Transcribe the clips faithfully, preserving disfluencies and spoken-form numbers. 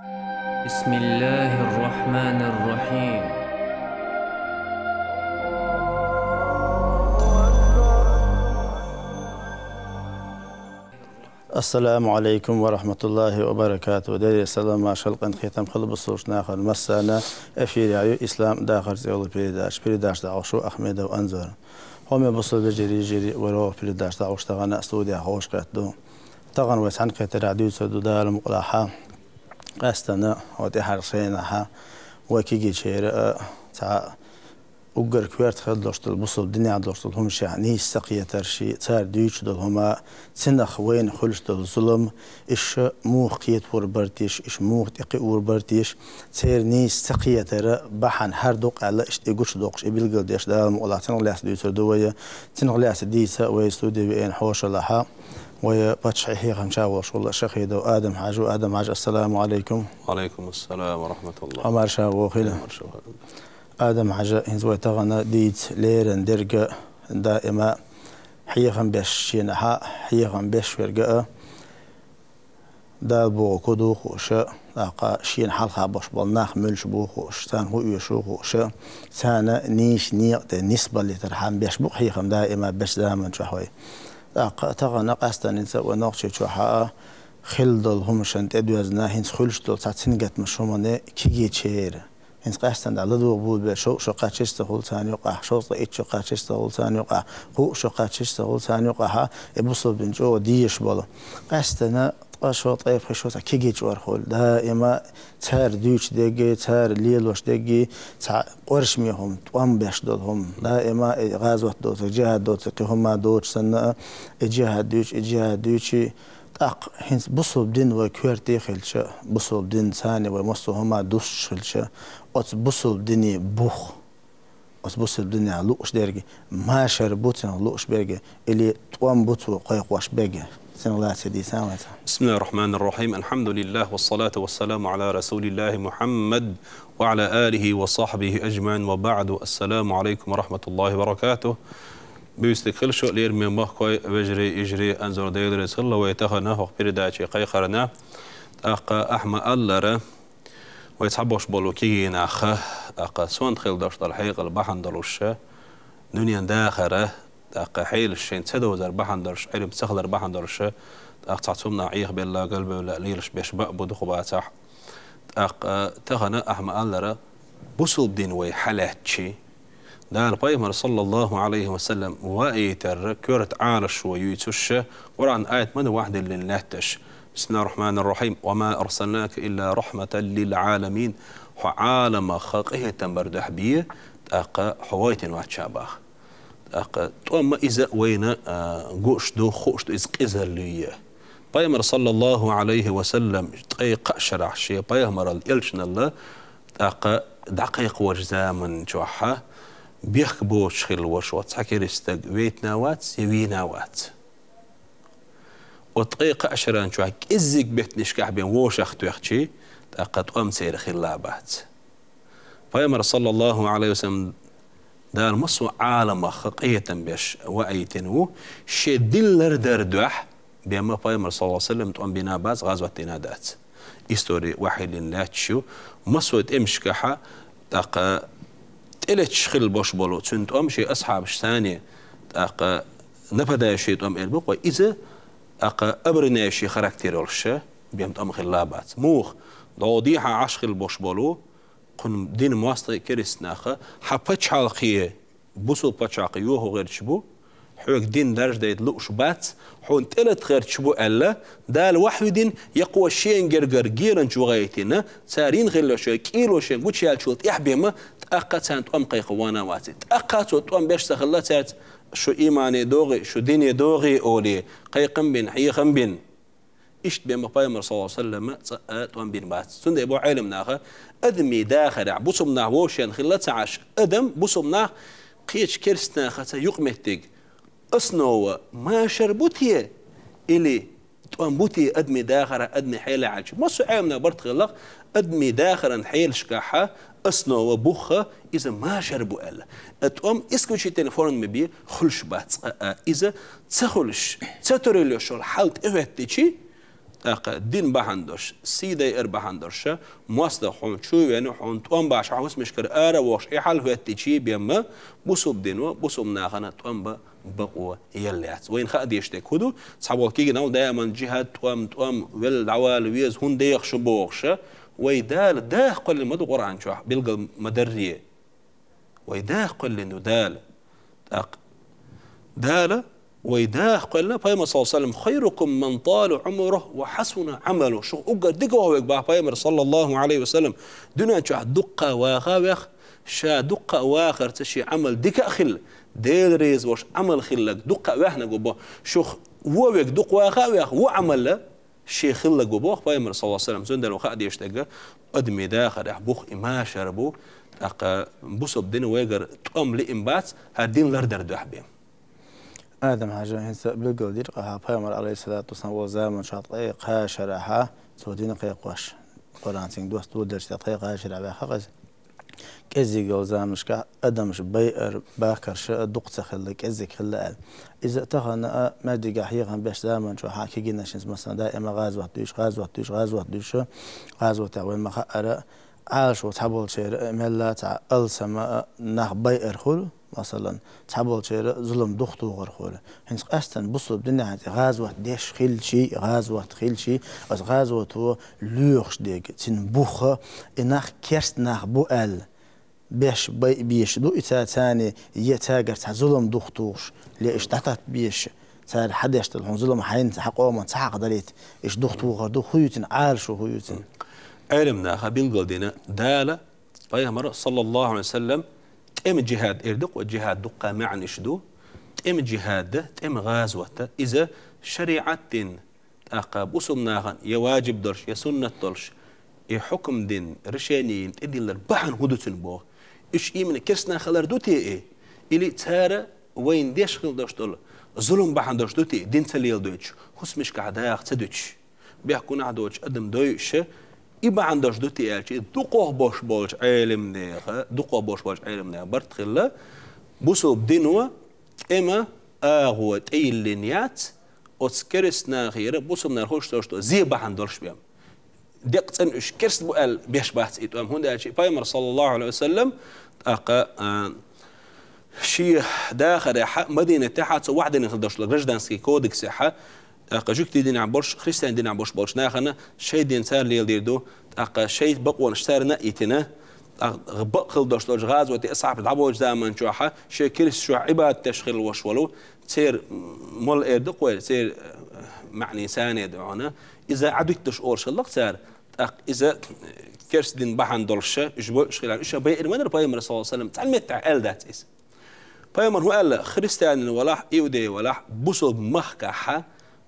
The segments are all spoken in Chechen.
بسم الله الرحمن الرحيم. السلام عليكم ورحمة الله وبركاته. Дерриг салам, маршал, къинхетам хилда бусалба нахана массарна. Эфирехь ю «Ислам дахар» цӀе йолу передача. Передача дӀахьош ву Ахмедов Анзор. Хьоме бусалба вежарий, йижарий, вай рогӀера передача дӀахьош тахана студехь хьош кхетта ду. Тахана вай цхьаьнакхетарехь дуьйцур ду Дала мукъалахь. Къаьстина, хӀокху тӀаьхьарчу хенахь вай кегийчеран а цхьа уггар коьрта хила долуш долу, бусалба динехь долуш долу хӀуманашкахь нийса ца кхетарш, цара дуьйцуш долу хӀума, цунах вайна хуьлуш долу зулам, уьш муха кхетор бара теша, уьш муха тӀекхиор бара теша, церан нийса ца кхетаран бахьана хӀара ду-кх аьлла, уьш тӀе гучудоккхуш, и билгалдеш Дала мукъалахь, цунах лаьцна дуьйцур ду вай. Цунах лаьцна дийца вай студе веана хьошалахь вай паччахьан хьехамча волуш волу Шахидов Адам-Хьаьжа ву. Адам-Хьаьжа, ассаламу Ӏалайкум. Ва Ӏалайкум ассалам ва рахьматуллахӀ. Хьо марша вогӀийла. Марша вогӀийла. Адам-Хьаьжа, хӀинца вай тахана дийца леррина дерг а, даима хьехам беш шенахь а, хьехам беш верг а, Дала бохург хӀун ду хууш а, тӀаккха шена хьалха болуш болу нах муьлш бу хууш а, царна хӀун оьшу хууш а, царна нийса некъа тӀе нисбалийтархьама беш бу-кх хьехам даима беш заман чохь вай. ТӀаккха тахана къаьсттина хӀинца вай Нохчийчохь а хилла долу хӀуманашна тӀедоьзна, хӀинца хуьлуш долу цхьа цуьнгаттамаш хӀуманна кегийчеран. ХӀинца къаьсттина дӀа ладугӀу бу бер, шовзткъа шо кхаччалц ца хуьлу царна юкъахь, шовзткъа итт шо кхаччалц ца хуьлу царна юкъахь, кхоъ шо кхаччалц ца хуьлу царна юкъахь, и бусалба дин чӀогӀа дезаш болу. Къаьсттина ткъа шо, ткъе пхи шо цхьа кегий чкъор хуьлу. Даима цара дуьйцуш дерг, цара лелош дерг, цхьа къоршаме хӀума, тӀом беш долу хӀума. Даима и гӀазот доцург, джихӀад доцург, кхин хӀума доцуш санна а, и джихӀад дуьйцу, и джихӀад дуьйцу, ТӀаккха хӀинца бусалба дин вай коьрте хилча, бусалба дин царна вай массо а хӀума дуссуш хилча, оцу бусалба дине бух, оцу бусалба динехь лууш дерг машар бу цунах лууш берг, или тӀом бу цо кхойкхош берг? Цунах лаьцна дийца вай цхьа. بسم الله الرحمن الرحيم. الحمد لله والصلاة والسلام على رسول الله محمد وعلى آله وصحبه أجمعين وبعد. السلام عليكم ورحمة الله وبركاته. Буьйса дика хуьлда шу, лераме махкой, вежарий, йижарий, Анзор Делерис хилла вай тахана хӀокху передаче кхайкхарна. ТӀаккха ахь ма-аллара, вай цхьаболуш болу кегий нах, тӀаккха сонта хила долуш долу хьекъал бахьана долуш, дуьненан дахар, тӀаккха хьелаш шайна ца довзар бахьана долуш, Ӏилма ца хилар бахьана долуш, тӀаккха цхьа цунна Ӏехабелла, галбевлла лелаш берш бан а бу, дукха бацахь. ТӀаккха тахана ахь ма-аллара, бусалба дин вай хьалаьцчи, Дала пайхамар, саллаллаху Ӏалайхи ва саллам, ваийтар коьрта Ӏалашо юьйцуш, Къуръан аят ма ду вахдиллина лаьтташ: بسم الله الرحمن الرحيم. وما أرسلناك إلا رحمة للعالمين. Хьо Ӏаламах къинхетам бар дуьхьа бе, тӀаккха хьо вайтина вац ша боху. ТӀаккха тӀом ма иза вайна, а, гуш ду, хууш ду иза къизаллий. Пайхамар, саллаллаху Ӏалайхи ва саллам, ткъе кхаа шарахь шен пайхамаралла, элчаналла, тӀаккха дӀакхайкхочу заман чохь бехк боцуш хилла волуш оцу цхьа керста стаг вейтина вац я вийна вац. Оцу ткъе кхаа шаран чохь кӀеззиг беттанашкахь бен вовшах тоьхчи, тӀаккха тӀом церан хилла бац. Пайхамар, саллаллаху Ӏалайхи ва саллам, Дала массо а Ӏаламах къинхетам беш ваийтина ву, шен дин лардар дуьхьа, бен ма пайхамар, саллаллаху Ӏалайхи ва саллам, тӀом бина бац, гӀазот дина дац. Истори вахдиллина лаьтташ ю, массо а тӀемашкахьа, тӀаккха тӀелеташ хилла болуш болу цуьнан тӀом шен асхьабаш санна, тӀаккха нападающий тӀом эр бу-кх вай, иза, тӀаккха обороняющий характер йолуш, бен тӀом хилла бац. Муха? ДӀо дехьа Ӏаш хилла болуш болу, кхунна дин мостагӀий, керста наха, хьан пачхьалкхе, бусалба пачхьалкх йохо гӀерташ бу, хьоьга дин даржадайта лууш бац, хьуна тӀелата гӀерташ бу аьлла, Дала вахьйу дина, я кхо шена гергара геланча вахийтина, цара йина хилла шайн кӀело шайн гучуяьллачул тӀаьхьа бен ма, тӀаккха царна тӀом кхайкха вана ваций. ТӀаккха цо тӀом беш ца хилла цаьрца: «Шу иймане догӀий, шу дине догӀий», — олий, кхайкхам бина, хьехам бина. Иштта бен ма пайхамар, саллаллаху Ӏалайхи ва саллам, цкъа а тӀом бина бац. Цундела боху Ӏелам наха, адамийн дахарехь бусалба нах вовшен хилла ца Ӏаш, адам, бусалба нах кхечу керста нахаца юкъаметтиг, основа машар бу те или тӀом бу те адамийн дахарехь, адамийн хьелехь аьлча? Массо а Ӏелам наха барт хилла-кх, адамийн дахаран хьелашкахьа основа, бух, иза машар бу аьлла. ТӀом исключительной форме бен хуьлуш бац цкъа а. Иза ца хуьлуш, ца турийла йолуш йолу хьал тӀехӀоьттичи, тӀаккха дин бахьана долуш, сий дайар бахьана долуш, мостагӀа хьуна чу а веана, хьуна тӀом баш хьан хӀусамашкара ара а вохуш, и хьал хӀоьттича бен ма, бусалба дино, бусалба нахана тӀом бан бакъо елла яц. Вайна хаа дезаш дерг хӀун ду? Цхьаболу кегийрхой даиман жихӀад, тӀом, тӀом, велла дӀавала веза, хӀунда деха шу бохуш, вай Дала даха кхоьллина ма ду Къуръан чохь, билгал ма дарре. Вай даха кхоьллина ду Дала. ТӀаккха Дала вай даха кхоьллина, Пайхамар, саллаллаху алейхи ва саллям: «Хайрукум ман тала умрух ва хасуна амалу». Шух уггар дика ваха верг, бах Пайхамар, саллаллаху алейхи ва саллям, дуьнен чохь дуккха ваха а вех, ша дуккха а вахарца шен Ӏамал дика а хилла, Дела реза волуш Ӏамал хилларг дуккха а ваьхнарг ву бо. Шух вон верг дукха ваха а вех, вон Ӏамал шен хилларг ву боху Пайхамар, саллаллаху алейхи ва саллям. Цундела вай хаа дезаш дерг, адамийн дахарехь бух и машар бу, тӀаккха бусалба дин вайгара тӀом лиъна бац, хӀара дин лардар дуьхьа бен. Адам-Хьажа, хӀинца билгал дира-кх хьан, Пайхамар, алейхиссалату вассалам, волу заманчохь ткъе кхаа шарахь цо дин кхайкхош, Къуръан цуьнга доцу доладелча тӀе ткъе кхаа шарахь ваьхна-кх иза. КӀеззиг йолу заманашкахь адамаш байар, бахкарш а дукха ца хилла, кӀеззиг хилла аьлла. Иза тахана а маьждигехь хьехам беш заманчохь а кегийнаш хӀинца, масала, даима гӀазот дуьйцуш, гӀазот дуьйцуш, гӀазот дуьйцуш, гӀазотехь вайн ма-хаъара, Ӏалашо цхьаболчеран а мелла цхьа алсам а нах байар хуьлу, масалан, цхьаболчеран а зулам духатухур хуьлу. ХӀинца къаьстина бусалба динехь тӀе гӀазот деш хилчий, гӀазот хилчий, оцу гӀазото лоьхуш дерг, цуьнан бух а, и нах керста нах бу аьлла, беш байбеш ду и ца-, царний, я цаьргара цхьа зулам духатухуш, я иштта дӀататтабеш, цара хьан деш долу хьуна зулам хьайна, хьан къоман ца хьакхадалийта, иштта духатухур ду, хӀун ю цуьнан Ӏалашо, хӀун ю цуьнан? Ӏелам наха билгал дина, Дала, Пайхамар, саллаллаху алейхи ва саллям, тӀеман жихӀад эр ду-кх, жихӀад дуккха маьӀнаш ду, тӀеман жихӀад, тӀеман гӀазот, иза шариӀат дин, тӀаккха бусалба нахана я ваджиб долуш, я суннат долуш, и хьукам дин, решение йина тӀедиллар бахьана хӀун ду цуьнан боху? Уьш иман керстанах хилар ду те и? Или цара вайна деш хила долуш долу зулам бахьана долуш ду те и, дин ца леладойтуш, хӀусамашкахь даха ца дуьтуш, бехк-гунахь доцуш адам дойуш, и бахьана долуш ду те аьлча, и дукхох болуш болчу Ӏелам нехан, дукхох болуш болчу Ӏелам нехан барт хилла, бусалба дино тӀеман агӀо тӀейиллина яц, оцу керстанахера бусалба нахана хууш долуш долу зе бахьана долуш бен. Деккъа цӀена уьш керста бу аьлла беш бац и тӀом, хӀунда аьлча и Пайхамар, саллаллаху алейхи ва саллям, тӀаккха, а, шен дахарехь, Мадинатехь, цо вахдина хила долуш долу гражданский кодексехь, тӀаккха жуьгтийн динехь болуш, христиан динехь болуш болчу нахана шайн дин цара леладийр ду, тӀаккха шайн бакъонаш царна а йитина, тӀаккха бакъ хила долуш долчу гӀазоте асхьабаш дӀаболчу заманчохь, шайн керста чохь Ӏибадат деш хилла волуш волу, церан молла эр ду-кх вай, церан, э, маьӀна санех ду хьуна, иза Ӏадуьттуш олуш хилла-кх цара, тӀаккха иза, э, керста дин бахьана долуш, уьш бойуш хилла, уьш а байъина ма дара Пайхамар, саллаллаху алейхи ва саллям, цхьана меттехь аьлла дац иза. Пайхамар хӀун аьлла? Христианин валахь, иудей валахь, бусалба махкахь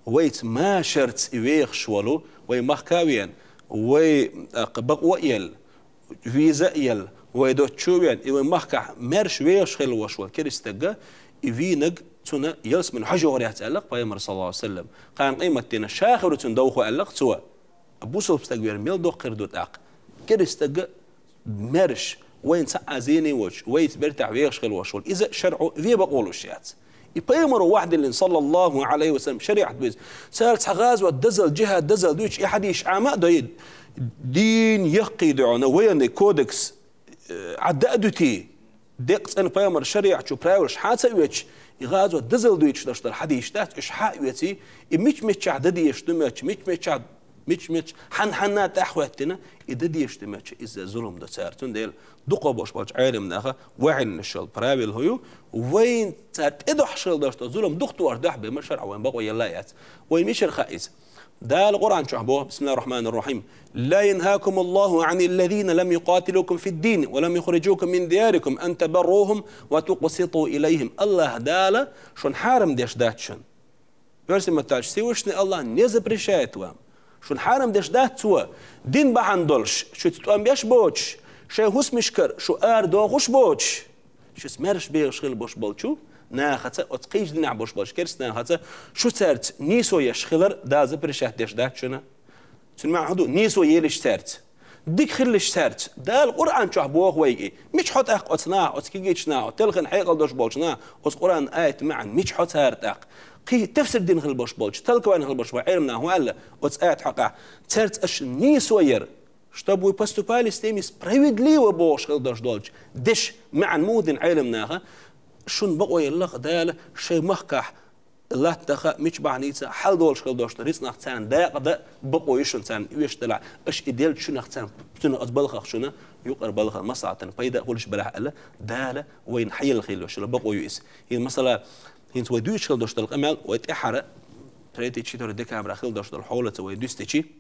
вайца машарца и вехаш волу, вай махка а веана, вай, тӀаккха, бакъо а елла, виза а елла, вай доцчу а веана, и вай махкахь маьрша вехаш хилла волуш волу керста стаг, и вийнарг цунна ялсамани хьожа йогӀур яц аьлла-кх Пайхамар, саллаллаху алейхи ва саллям. Кхана къематдийнахь ша хир ву цуьнан довхо аьлла-кх цо. Бусалба стаг вер мел доккха хир ду тӀаккха? Керста стаг маьрша, вайна цхьа а зене воцуш, вайца бертахь вехаш хилла волуш волу, иза шарӀо вен бакъо луш яц. И Пайхамаро вахдиллина, саллаллаху алейхи ва саллям, шариӀат бу иза. Цара цхьа гӀазот дазал, жихӀад дазал дуьйцуш, и хьадисаш Ӏама а дойу, дин яккхий ду хьуна, военный кодекс, э, Ӏадда а дуьтий, деккъа цӀена Пайхамар шариӀат чу правилаш хьа а ца оьцуш, и гӀазот дазал дуьйцуш долуш долу хьадисаш дац, уьш хьа а оьций, и мича-миччахь дан дезаш ду моьттуш, мича-миччахь, мича-мичча хьан-хьанна тӀаьхьахӀоьттина, и дан дезаш ду моьттуш, иза зулам ду цара. Цундела дукхах болуш болчу Ӏелам наха ваьхьиннаш йолу правила хӀун ю, вайн цара тӀедохьуш хила долуш долу зулам духатухар дуьхьа бен ма шарӀо вайн бакъо елла а яц. Вайн мичара хаьа иза? Дала Къуръан чохь боху, бисмиллахир рахманир рахим: «Ла янхакумуллаху аниллазина лам юкъатилукум фиддин ва лам юхриджукум мин диярикум ан табаррухум ва тукъситу илайхим». Аллаха Дала шуна хьарам деш дац шуна. Оьрсийн маттахь аьлча, Всевышний Аллах не запрещает вам. Шуна хьарам деш дац Цо, дин бахьана долуш, шуьца тӀом беш боцуш, шайн хӀусамашкара шу арадохуш боцуш, шуьца маьрша бехаш хила болуш болчу нахаца, оцу кхечу динехь болуш болчу керста нахаца, шу цаьрца нийсо еш хилар Дала запрещать деш дац шуна. Цуьнан маьӀна хӀун ду? Нийсо елаш цаьрца, дика хилалаш цаьрца. Дала Къуръан чохь боху вайга и. Мича хьо тӀаккха оцу наха, оцу кегийчу наха, оцу телхина хьекъал долуш болчу наха, оцу Къуръан аятан маьӀна мича хьо цара тӀаккха? кхы тафсир дина хила болуш болчу, толкование хила болуш болу Ӏеламнаха хӀун аьлла оцу аят хьокъехь? Цаьрца аша нийсо яра, чтобы вы поступали с ними справедливо бохуш хила долуш долчу дешан маьӀна муха дина Ӏеламнаха, шуна бакъо елла-кх Дала шайн махкахь латтаха, мича бахьаница хьал долуш хила долуш долу рицкъанах царна дакъа дан бакъо ю шуна царна оьшуш делахь, аша и делча шунах царна, цунах оцу балхах шуна юкъара балхана маслахьатана пайда а хуьлуш барахь аьлла, Дала вайна хьаелла хила йолуш йолу бакъо ю иза. ХӀинца масала, хӀинца вай дуьйцуш хила долуш долу къамел, вай тӀаьххьара, третий, четвёртый декабря хила долуш долу хьолаца вай дуьстичи,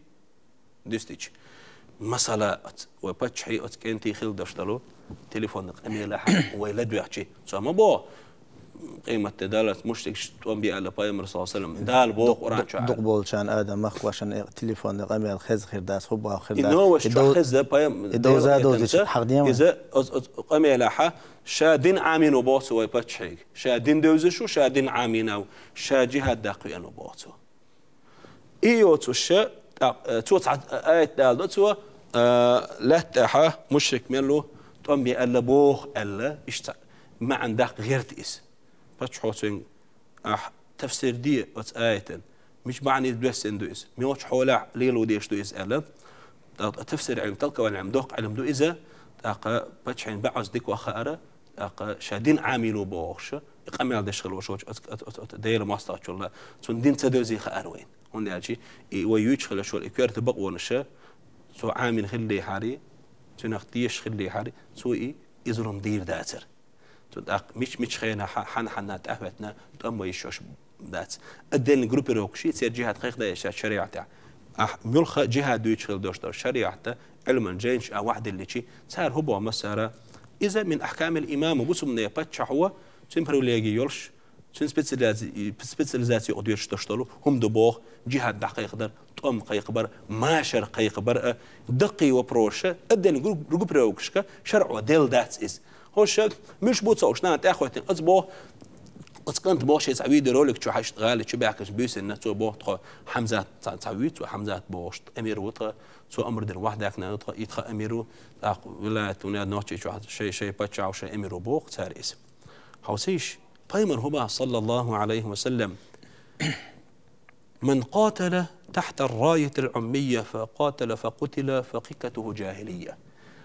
дуьстичи. Масала, оцу вай паччахьий, оцу кӀентий хила долуш долу телефонан къамелехь вай ладоьгӀчи, цо ма боху, къематде даллалц мушрикаш тӀом бе аьлла Пайхамар, саллаллаху Ӏалайхи ва саллам, Дала боху Къуръан чохь. Дукха болчарна адам махкошна и телефонан къамел хеза хир дац, хӀун боху хир дац. И новаш чохь хеза, Пайхамар, и довза довзича хьахдема. Иза оцу, оцу къамелехь ша дин Ӏамийна ву боху цо вай паччахьига. Ша дин девзаш ву, ша дин Ӏамийна ву, ша джихад даккха веана ву боху цо. И йоцуш, тӀаккха, э, цо цхьа аят даладо цо, э, лаьтта тӀехь мушрик мел ву, тӀом бе аьлла боху аьлла, иштта маьӀна даккха гӀерта иза. Паччахьо цуьнга: «Ахь тафсир де оцу аятан, мича бахьаница доьссина ду иза, муьлхачу хьолехь лело дезаш ду иза», аьлла. ТӀаккха тафсир Ӏилма, толкование Ӏилма доккха Ӏилма ду иза, тӀаккха паччахьан баьӀаза дика ваха хаара, тӀаккха ша дин Ӏамийна ву бохуш, и къамел деш хила волуш волчу оцу, оцу, оцу, оцу Делан мостагӀчул цунна дин ца девзе хаара вайна. ХӀунда аьлча и вай юьйцуш хила йолу и коьрта бакъонаш цо Ӏамийна хиллехьара, цунах тешаш хиллехьара, цо и, и зулам дийр дацара. Цо тӀаккха мича-мича хенахь, хьан-хьанна тӀаьхьахӀоьттина тӀом бан йиш йолуш дац. Отдельный группировкаш, церан джихад кхайкхадан езаш яц шариӀатехь. Ахь муьлхха джихад дуьйцуш хила долуш долу шариӀатан Ӏилман жайнаш а вахьдилличи, цара хӀун боху массара: иза мин ахькамил имам, бусалбанийн паччахьо, цуьнан привилеги йолуш, цуьнан специализи-, специализаци юкъа доьшуш долуш долу хӀума ду боху, джихад дӀакхайкхадар, тӀом кхайкхабар, машар кхайкхабар а, даккхий вопросаш, отдельный гру-, группировкашка шарӀо делла дац иза. ХӀорш муьлш бу ца хууш, нана тӀаьхьахӀоьттина, оцу боху, оцу кӀанта боху шен цхьа видеоролик чохь, иштта гӀали чу баьхкинчу буьйсанна, цо боху тхо Хьамзат, цхьа, цхьа вуьйцу, Хьамзат бохуш, эмир ву тхан, цо амр дина вахьдаьккхина тхан, и тхан эмир ву, тӀаккха вилаят ву, нохчий чохь шай, шай паччахь ву, шай эмир ву боху цара иза. Хьовсийша, пайхамар хӀун боху, саллаллаху Ӏалайхи ва саллам: «Ман къатала тахьта ар-раятил Ӏуммийя фа къатала фа къутила фа къитатуху джахилийя».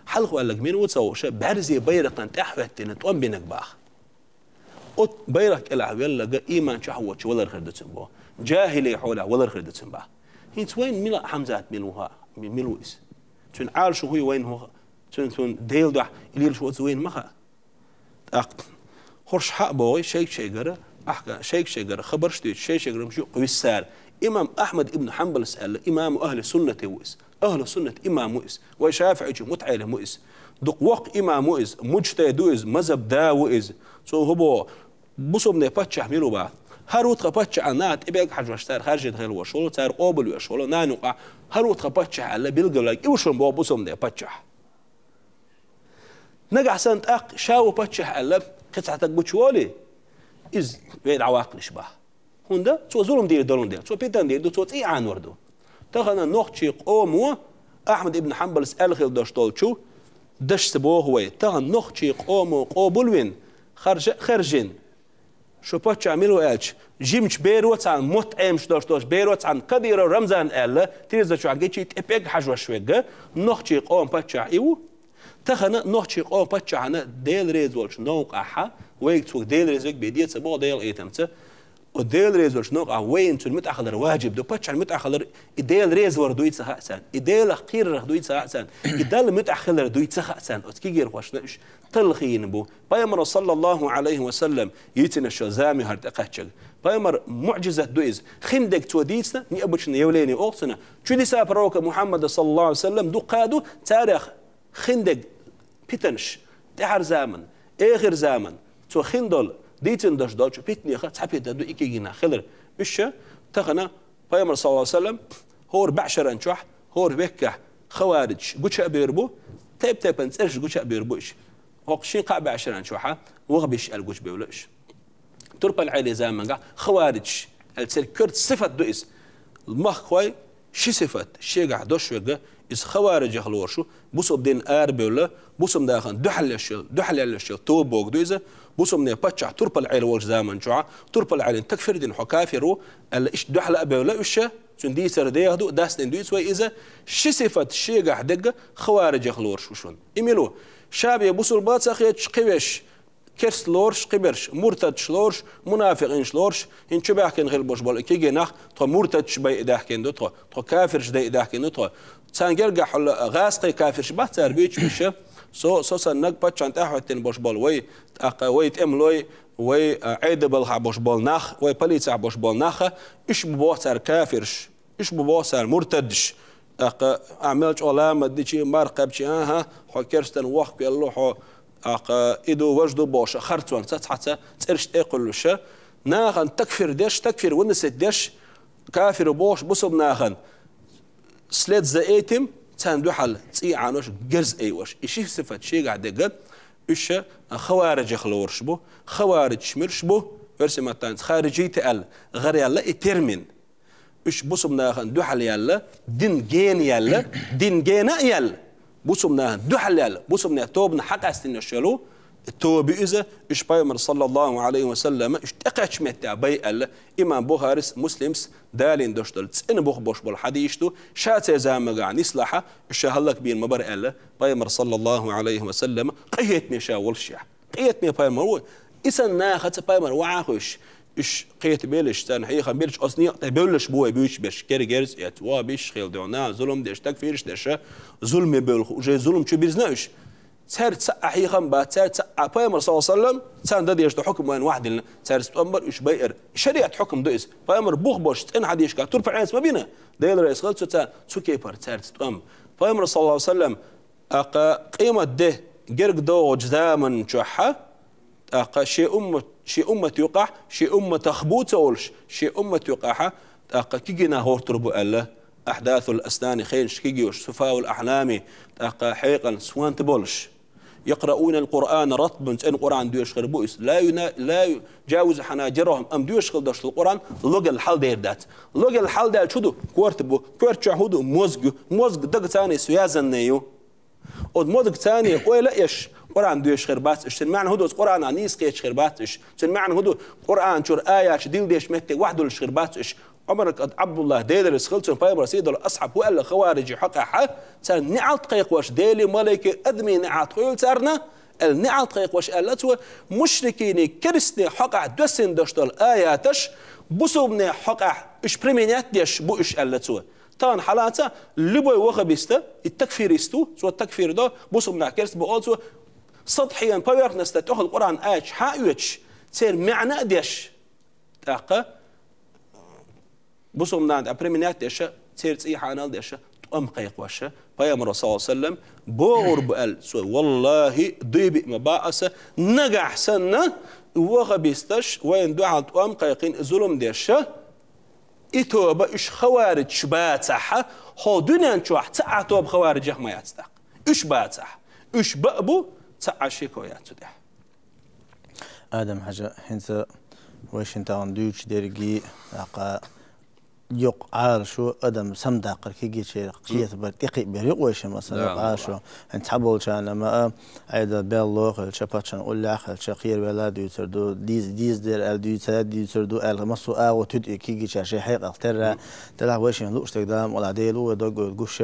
Хьалха ваьлларг мила ву ца хууш, бӀаьрзе байракхана тӀаьхьахӀоьттина тӀом бинарг боху. Оцу байракх кӀелахь велларг иман чохь воцуш валар хир ду цуьнан боху. Джахилий хьолехь валар хир ду цуьнан боху. ХӀинца вайна мила Хьамзат мила ву хаа, ми-, мила ву иза? Цуьнан Ӏалашо хӀун ю вайна хӀун хаьа? Цуьнан, цуьнан Делан дуьхьа лелаш воцу вайна ма хаьа. ТӀаккха хӀорш хьа а бохий, шайга-шайгара, ахка, шайга-шайгара хабарш дуьйцуш, шай-шайгара шу юкъа висса цара. Имам Ахьмад ибн Хьанбалс аьлла, имаму ахьли суннати ву иза. Ахьли суннат имам ву иза. Вай шафиӀичу мутаӀелим ву иза. Дукха воккха имам ву иза. Муджтахид ву иза. Мазхаб да ву иза. Цо хӀун боху, бусалбанийн паччахь мила ву боху? ХӀара ву тхан паччахь аьлла, наха тӀебега хьажош, цара хаьржина хила волуш волу, цара къобалвеш волу, нана юкъахь, хӀара ву тхан паччахь аьлла, билгалваьлларг и ву шуна боху бусалбанийн паччахь. Нагахь санна тӀаккха ша ву паччахь аьлла, кхин цхьа стаг гучуволий, иза вай дӀаваккхалаш боху. ХӀунда? Цо зулам дийр долун дела, цо питана дийр ду, цо цӀий Ӏанор ду. Тахана нохчийн къомо Ахьмад ибн Хьанбалс аьлла хила долуш долчу дашца боху вай: тахана нохчийн къомо къобалвина, харжа а хаьржина, шу паччахь мила ву аьлча, жимачу беро цхьаьна, мотт Ӏемаш долуш долчу беро цхьаьна, Кадыров Рамзан аьлла, тирза чохь гичи тӀепег хьажош верг, нохчийн къоман паччахь и ву. Тахана нохчийн къоман паччахьна Дела реза волчу новкъахь, вайга цо Дела реза верг бен деца боху Делан къинхетамца, оцу Дела реза волчу новкъахь вайна цунна муьтӀахь хилар важиб ду. Паччахьна муьтӀахь хилар и Дела реза вар дуй ца хаьа царна, и Делах кхерарх дуй ца хаьа царна, и Далла муьтӀахь хилар дуй ца хаьа царна. Оцу кегийрхошна уьш талхийна бу. Пайхамаро, саллаллаху Ӏалайхи ва саллам, йийцина шо зама ю хӀара тӀекхаьччаг. Пайхамар муӀжизат ду иза. Хиндерг цо дийцина, необычное явление олу цунах. Чудеса пророка Мухьаммада, саллаллаху Ӏалайхи ва саллам, дуккха а ду, царах хиндерг питанаш, тӀаьхьара заман, эхир заман, цо хин долу, дийцина долуш долчу питанех цхьа питана ду и кегийнах хилар. Уьш ша тахана Пайхамар, саллаллаху Ӏалайхи ва саллам, хӀора бӀешаран чохь, хӀора веккехь хаваридаш гуча а бер бу, тайп-тайпана цӀераш гуча а бер бу уьш. ХӀокху шин кхаа бӀешаран чохьа вахабиш аьлла гучабевлла уьш. Турпал-Ӏели замангахь хаваридаш аьлла церан коьрта сифат ду иза. Махкахой ши сифат шегахь дош верг, Иза хаварижех лоруш ву, бусалба дин арабевлла, бусалба нахана дуьхьал еш йола, дуьхьал еш йола тоба бохург ду иза, бусалба паччахь турпал Ӏела волчу заман чохь, турпал Ӏелина такфир дина хьо кафир ву, аьлла, иштта дуьхьал а бевлла уьш, цуьнан дийцар деха ду, дастина дуьйцу вай иза, ши сифат шегахь дерг хаварижех лоруш ву шуна. И мила ву? Ша бен бусалба ца хеташ кхин веш, керста лоруш, кхиберш, муртадаш лоруш, мунафикъинаш лоруш, хӀинца чубаьхкина хилла болуш болу и кегий нах, тхо муртадаш байа даьхкина ду тхо, тхо кафирш дайа даьхкина ду тхо. Царна гергахь хьула гӀазкхий кафирш бац цара буьйцуш беш. Со, со саннаг паччахьна тӀаьхьахӀоьттина болуш болу вай, тӀаккха вай тӀемалой, вай, а, Ӏедал балхахь болуш болу нах, вай полицехь болуш болу нах, уьш бу боху цара кафирш. Уьш бу боху цара муртадаш. ТӀаккха ахь мел чӀогӀа ламаз дичи, марха кхаьбчи, аха, хьо керстан вохкавелла хьо, тӀаккха и ду, важа ду бохуш, харцонца цхьацца цӀераш тӀе а кхуьллуш, нахана такфир деш, такфир выносить деш, кафир бохуш, бусалба нахана след за этим, царна дуьхьал цӀий Ӏанош, герз айош. И ши сифат шегахь дерг, уьш хаварижех лоруш бу, хаварижаш муьлш бу, оьрсийн маттахь хариджийташ аьлла, гӀараелла и термин. Уьш бусалба нахана дуьхьал яьлла, дин гена яьлла, дин гена а яьлла, бусалба нахана дуьхьал яьлла, бусалба нехан тобанах хьакъастина йолуш йолу тоба ю иза, уьш Пайхамар, саллаллаху Ӏалайхи ва саллам, уьш тӀекхаьчча меттехь бай аьлла, имам Бухарис, Муслимс далийна долуш долу цӀена бух болуш болу хьадисаш ду, ша церан заманахь нислахь, уьш ша хӀаллакбийр ма бара аьлла, Пайхамар, саллаллаху Ӏалайхи ва саллам, къинхетаме ша волуш яхь. Къинхетаме пайхамар ву, и санна нахаца пайхамар ваьхьа а хуьйш, уьш кхетабелаш, царна хьехам белаш, оцу некъа тӀе бевллаш бу вай буьйцуш берш, кергерза эца, вон биш хила дуьйна, зулам деш, такфирш деш, зуламе бевлла, уже зулам чу бирзина уьш. Цаьрца цхьа хьехам бац, цаьрца цхьа пайхамар, саллаллаху Ӏалайхи ва саллам, царна дан дезаш долу хьукам вайна ваьхьа диллина, цаьрца тӀом бар уьш байар. Шариат хьукам ду иза. Пайхамар бух болуш цӀена хьадисашкахь турпал Ӏеса ма бина, Дела реза хила цу, цу кепара цаьрца тӀом. Пайхамар, саллаллаху Ӏалайхи ва саллам, тӀаккха къемат де герга догӀучу заман чохь, тӀаккха шен уммат, шен уммат юкъахь, шен умматах бу ца олуш, шен уммат юкъахь, тӀаккха кегий нах гӀортур бу аьлла, ахьдасул аснани, хенаш кегий йолуш, суфаул ахьлами, тӀаккха хьекъална сонта болуш. Якъраунал Къуръана ратбан, цӀена Къуръан доьшуш хир бу иза. Ла юна-, ла ю-, джавизу хьанаджирахум, амма доьшуш хила долуш долу Къуръан логал хьалдер дац. Логал хьалдаьлча хӀун ду? Корта бу. Корта чохь хӀун ду? Мозг ю. Мозг дагца связанный ю. Оцу мозгца ойла а еш, Къуръан доьшуш хир бац уьш. Цуьнан маьӀна хӀун ду? Оцу Къуръанах нийса кхеташ хир бац уьш. Цуьнан маьӀна хӀун ду? Къуръан чуьра аяташ дилла дезачу метте ваьхьа дуьллуш хир бац уьш. Ӏумар ибн Ӏабдуллах, Дела реза хила цунна, пайхамар сий долу асхьаб хӀун аьлла хаварижийн хьокъехь, царна неӀалт кхайкхош, Делан, малайкийн, адамийн неӀалт хуьлу царна, аьлла, неӀалт кхайкхош аьлла цо, мушрикийн, керстанийн хьокъехь доьссина долуш долу аяташ, бусалбанийн хьокъехь уьш применять деш бу уьш аьлла цо. Тахана хьалаца любой ваххабист, и такфирист ву, цо такфир до, бусалбанах керста бу олу цо, сатхьийна, поверхностно тӀехула Къуръан аяташ хьаоьцуш, церан маьӀна а деш, тӀаккха бусалбанийн тӀе применять деш, церан цӀий хьанал деш, тӀом кхайкхош, пайхамар, саллаллаху Ӏалайхи ва саллам, бохур бу аьлла цо, валлахӀи, дуй биъ ма боху аса, нагахь санна, ваххабисташ вайна дуьхьал тӀом кхайкхина зулам деш, и тоба уьш хавариджаш бацахь, хӀокху дуьнен чохь цхьа а тоба хавариджех ма яц тӀаккха. Уьш бацахь. Уьш баа бу, цхьа а шеко яц цу тӀехь. Адам-Хьаьжа, хӀинца вай шина тахана дуьйцуш дерриге, тӀаккха йоккха Ӏалашо, адам самадаккхар кегийчарах кхетабар, тӀекхиабар ю-кх вай шина, масала, Да, йоккха Ӏалашо. Хьайн цхьаболчарна ма а, Ӏедал белло хилча, паччахьан уллехь хилча, кхеравелла дуьйцур ду, деза, деза дера аьлла дуьйца, дуьйцур ду аьлла, массо а агӀо туьду и кегийчара шайн хьекъал терра, делахь вай шина лууш дерг Дала мукъалахь Дела ву вай дог-, вай гуш.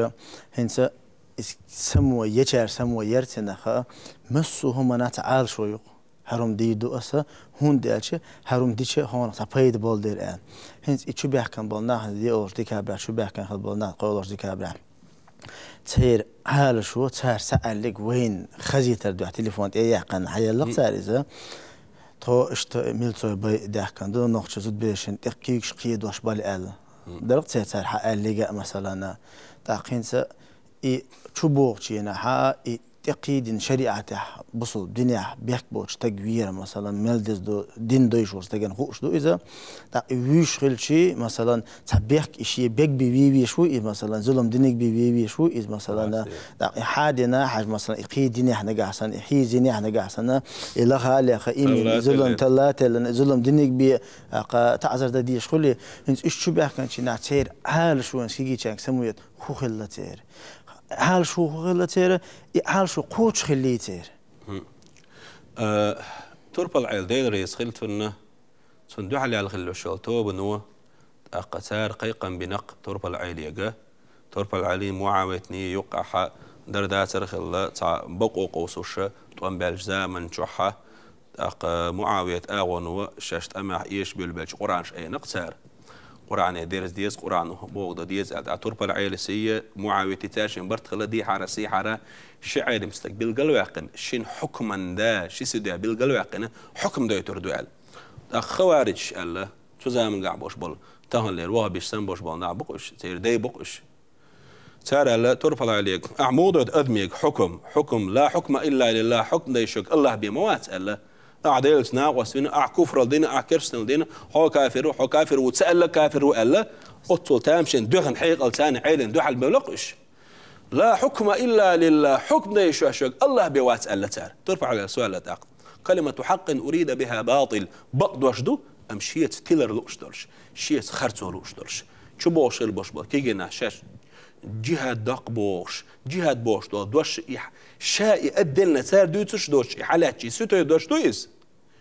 ХӀинца иза само, ечара само яр цхьаннахха, массо а хӀуманах цхьа Ӏалашо ю-кх. ХӀара хӀума дийр ду аса, хӀунда аьлча, хӀара хӀума дича хьуна цхьа пайда болу дела аьлла. ХӀинца и чубаьхкина болу нах, диъолгӀачу декабрехь чубаьхкина хила болу нах, кхоалгӀачу декабрехь. Церан Ӏалашо, цара схьаоьцург вайна хазийтар дуьхьа телефон тӀе а яьккхина, хьаелла-кх цара иза. Тхо иштта милцой бай даьхкина ду, нохчийн зудаберашна тӀе куьйгаш кхедош бала аьлла. Дара-кх церан цара схьаоьцург а, масалана. ТӀаккха хӀинца и чубогӀучу хенахь, и тӀекхийдина шариӀатехь, бусалба динехь бехк боцу стаг вер, масалан, мел деза ду, дин дойуш волу стагана хууш ду иза. ТӀаккха и вуьйш хилчий, масалан, цхьа бехк и шен беган бен вен веш ву иза, масалан, зулам диниг бен вен веш ву иза, масалан, тӀаккха и хьадина хьажа, масалан, и кхийдинехь нагахь санна, и хьийзинехь нагахь санна, и лаха а леха, и зулам талла а теллина, и зулам диниг бен, тӀаккха таӀзар дан дезаш хуьлий, хӀинца уьш чубаьхкинчу хенахь церан Ӏалашо вайна кегийчаьрга самавета хӀун хилла церан. Хьалха хӀун хилла церан, и хьалха кхочуш хиллий церан? Э, Турпал-Ӏела, Дела реза хилва цунна, цунна дуьхьал яьлла хилла йолу тобано, тӀаккха цара кхайкхам бина-кх Турпал-Ӏелега. Турпал-Ӏелий, МуӀавитний юккъехь дара дацара хилла, цхьа бакъо къовсуш тӀом баьллачу заман чохь, тӀаккха МуӀавита агӀоно шаьш тӀамехь эшабевлла беллачу Къуръанаш айина-кх цара. Къуръане дерза деза, Къуръано бохург дан деза аьлла. ТӀаккха Турпал-Ӏелий, МуӀавитий, цара шайн барт хилла дийхьара, сийхьара, ши Ӏелам стаг билгал а ваьккхина, шина хьукман да, ши суда билгал а ваьккхина, хьукм дойтур ду аьлла. ТӀаккха хаварижаш аьлла, цу заманахь болуш болу, таханлера ваххабиш санна болуш болу нах бу-кх уьш, церан дай бу-кх уьш. Цара аьлла Турпал-Ӏелега: «Ахьа муха дойту адамега хьукм? Хьукм, ла хьукма илла лиллахӀ, хьукм дай шуьга АллахӀ бен ма вац», аьлла. Ахьа Делаца накъост вина, ахьа куфралла дина, ахьа керстаналла дина, хьо кафир ву, хьо кафир ву, ца аьлла кафир ву аьлла, оццул тамашийна доьхна хьекъал царна Ӏелина дуьхьал бевлла-кх уьш. «Ла хьукма илла лиллахӀ, хьукм дай шуьга АллахӀ бен вац», аьлла цара. Турпал-Ӏелас аьлла тӀаккха: «Калимату хьаккъин урида бихӀа батӀил». Бакъ дош ду, амма шеца тилар лууш долуш, шеца харцо лууш долуш. Чу бохуш хилла болуш болу кегийнаш шаьш джихӀад доккху бохуш, джихӀад бохуш долу дош и ша и отдельно цара дуьйцуш доцуш, и хьалаьцчий суьтуьй дош ду иза?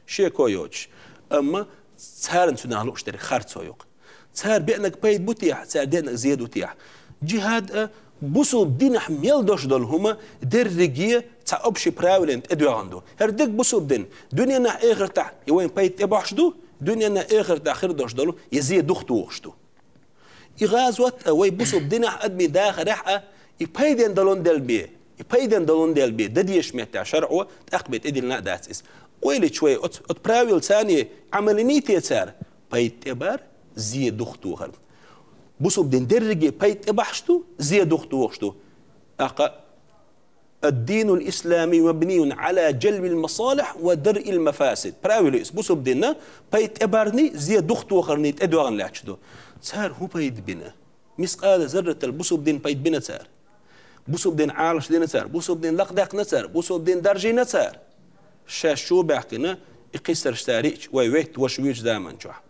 Шеко йоцуш. Амма царна цуьнах лууш дерг харцо ю-кх. Цара беанарг пайда бу техьа, цара деанарг зе ду техьа. ДжихӀад а, бусулба динехь мел дош долу хӀума дерриге цхьа общий правилен тӀедоьгӀна ду. ХӀара дерг бусулба дин. Дуьненахь, эхартахь я вайн пайда тӀебахьаш ду, дуьненахь, эхартахь хир дош долу я зе духтухуш ду. И гӀазот а вай бусулба динехь, адамийн дахарехь а, и пайден долун дел бен, и пайден долун дел бен, дан дезаш меттехь шарӀо тӀаккха бен тӀедиллина а дац иза. Ойла йича вай оцу, оцу правилаца Ӏамал йиний те цара, пайда тӀебар, зе духтухар. Бусулба дин дерриге пайда тӀебахьаш ду, зе духтухуш ду. ТӀаккха: «Ад-динул исламий мабнийюн Ӏала джалбил масалихь ва даръил мафасид». Правило иза. Бусулба дин пайда тӀебарний, зе духтухарний тӀедоьгӀна лаьтташ ду. Цара хӀун пайда бина? Мискъала зарратал бусулба дин пайда бина цара. Бусулба дин Ӏалаш дина цара. Бусулба дин лакхадаьккхина цара. Бусулба дин даржийна цара. Шаьш чу баьхкина, и кхиссарш цара йиъча, вай ветта ваша вуьйчу заман чохь.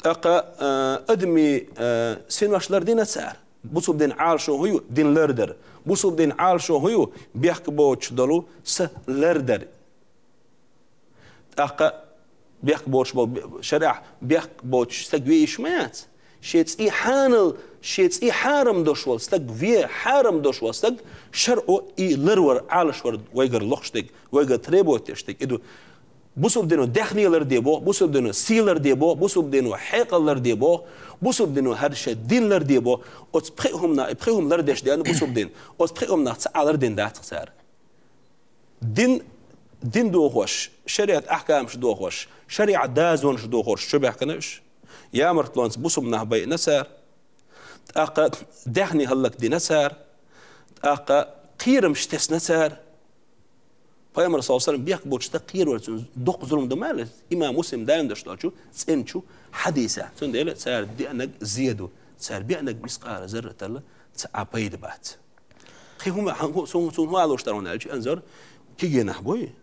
ТӀаккха, а, адамийн, а, синош лардина цара. Бусулба дин Ӏалашо хӀун ю? Дин лардар. Бусулба дин Ӏалашо хӀун ю? Бехк боцуш долу са лардар. ТӀаккха бехк боцуш болу, шарӀехь бехк боцуш стаг ве йиш ма яц. Шен цӀий хьанал, шен цӀий хьарам долуш волу стаг ве, хьарам долуш волу стаг, шарӀо и ларвар, Ӏалашвар вайгара лохуш дерг, вайгара требовать деш дерг. И ду. Бусулба дино даьхни ларде боху, бусулба дино сий ларде боху, бусулба дино хьекъал ларде боху, бусулба дино хӀара шен дин ларде боху. Оцу пхи хӀумана, и пхи хӀума лардеш деана бусулба дин. Оцу пхи хӀуманах цхьа а лардина дац-кх цара. Дин, дин дохош, шариӀат ахкамаш дохош, шариӀат дозанаш дохош чу баьхкина уьш. Ямартлонца бусулба нах байина цара. ТӀаккха даьхни хӀаллакдина цара. ТӀаккха кхерамаш тесна цара. Пайхамар, саллаллаху алейхи ва саллям, бехк боцуш стаг кхеравар цунна доккха зулам ду ма аьлла, имам Муслим дайна деш долчу цӀеначу хьадисехь. Цундела цара деанарг зе ду, цара беанарг мискъала зарратал цхьа а пайда бац. Кхин хӀума, хӀун, цунна, цунна хӀун алуш тара ван аьлча, Анзор, кегийнах буй?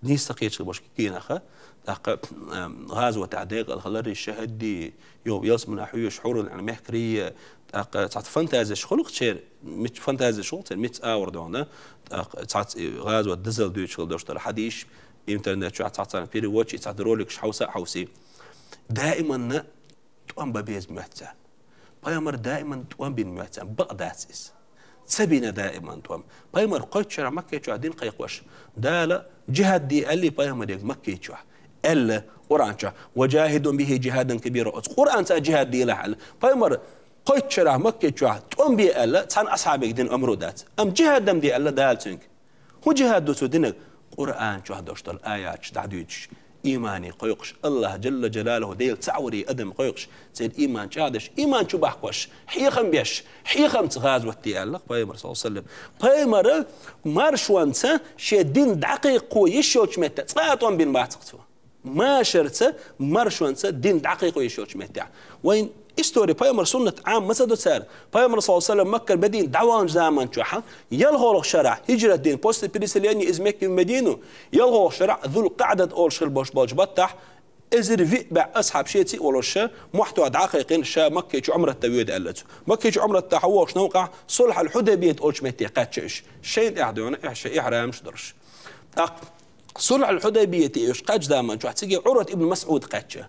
Нийса кхеча баш кегийнах, тӀаккха, ам, гӀазотехь декъала хиларий, шахӀидий, йо, ялсаманехь хьоьжуш хьурул Ӏин мехкарий, тӀаккха цхьацца фантазеш хуьлу-кх церан, мичча фантазеш хуьлу-кх церан, мичча агӀор догӀна, тӀаккха цхьацца и гӀазот дазал дуьйцуш хила долуш долу хьадисаш интернет чохь цхьаццарна переводчик, цхьацца роликаш хьовса а хьовсий. Даиманна тӀом бан беза моьтту царна. Пайхамар даиман тӀом бина моьтту царна, бакъ дац иза. Ца бина даиман тӀом. Пайхамар кхойтта шарахь Макке чохь дин кхайкхош, Дала джихӀад де аьллий пайхамарега Макке чохь? Аьлла Къуръан чохь: «Ва джахидхум бихи джихӀадан кабира». Оцу Къуръанца джихӀад делахь аьлла. Пайхамар кхойтта шарахь Макке чохь тӀом бе аьлла цхьана асхьабега дина омра дац. Амма джихӀад-м де аьлла Дала цуьнга. ХӀун джихӀад ду цо динарг? Къуръан чохь долуш долу аяташ дӀадуьйцуш, иймане кхойкхуш, АллахӀ Джалла Джалалуху Дела цхьаъ варе адам кхойкхуш, церан ийман чӀагӀдеш, ийман чу бахкош, хьехам беш, хьехамца гӀазот де аьлла-кх пайхамар, саллаллаху алейхи ва саллям. Пайхамара маршонца шен дин дӀакхайкхо йиш йолчу метта цкъа а тӀом бина бац-кх цо. Машарца, маршонца дин дӀакхайкхо йиш йолчу меттехь. Вайн истори, пайхамар суннат Ӏама ма ца до цара. Пайхамар, саллаллаху алейхи ва саллям, Маккара Медина дӀаваханчу заман чохь, ялхолгӀа шарахь, хиджрат дина, после переселения из Мекки в Медину, ялхолгӀа шарахь, Зул-КъаӀдат олуш хила болуш болчу баттахь, Эзар виъ бӀаь асхьаб шеца а волуш, мохь тоха дӀа а кхайкхина, ша Маккайчу Ӏумратта воьду аьлла цо. Маккайчу Ӏумратта хьо вогӀуш новкъахь Сулхьул-Хьудайбият олучу метте кхаьчна уьш. Шайна тӀехь дуьйна, эхь шайн ихьрамаш долуш. ТӀаккха Сулхьул-Хьудайбияте уьш кхаьччу заман чохь цига Ӏурват ибн МасӀуд кхаьчча.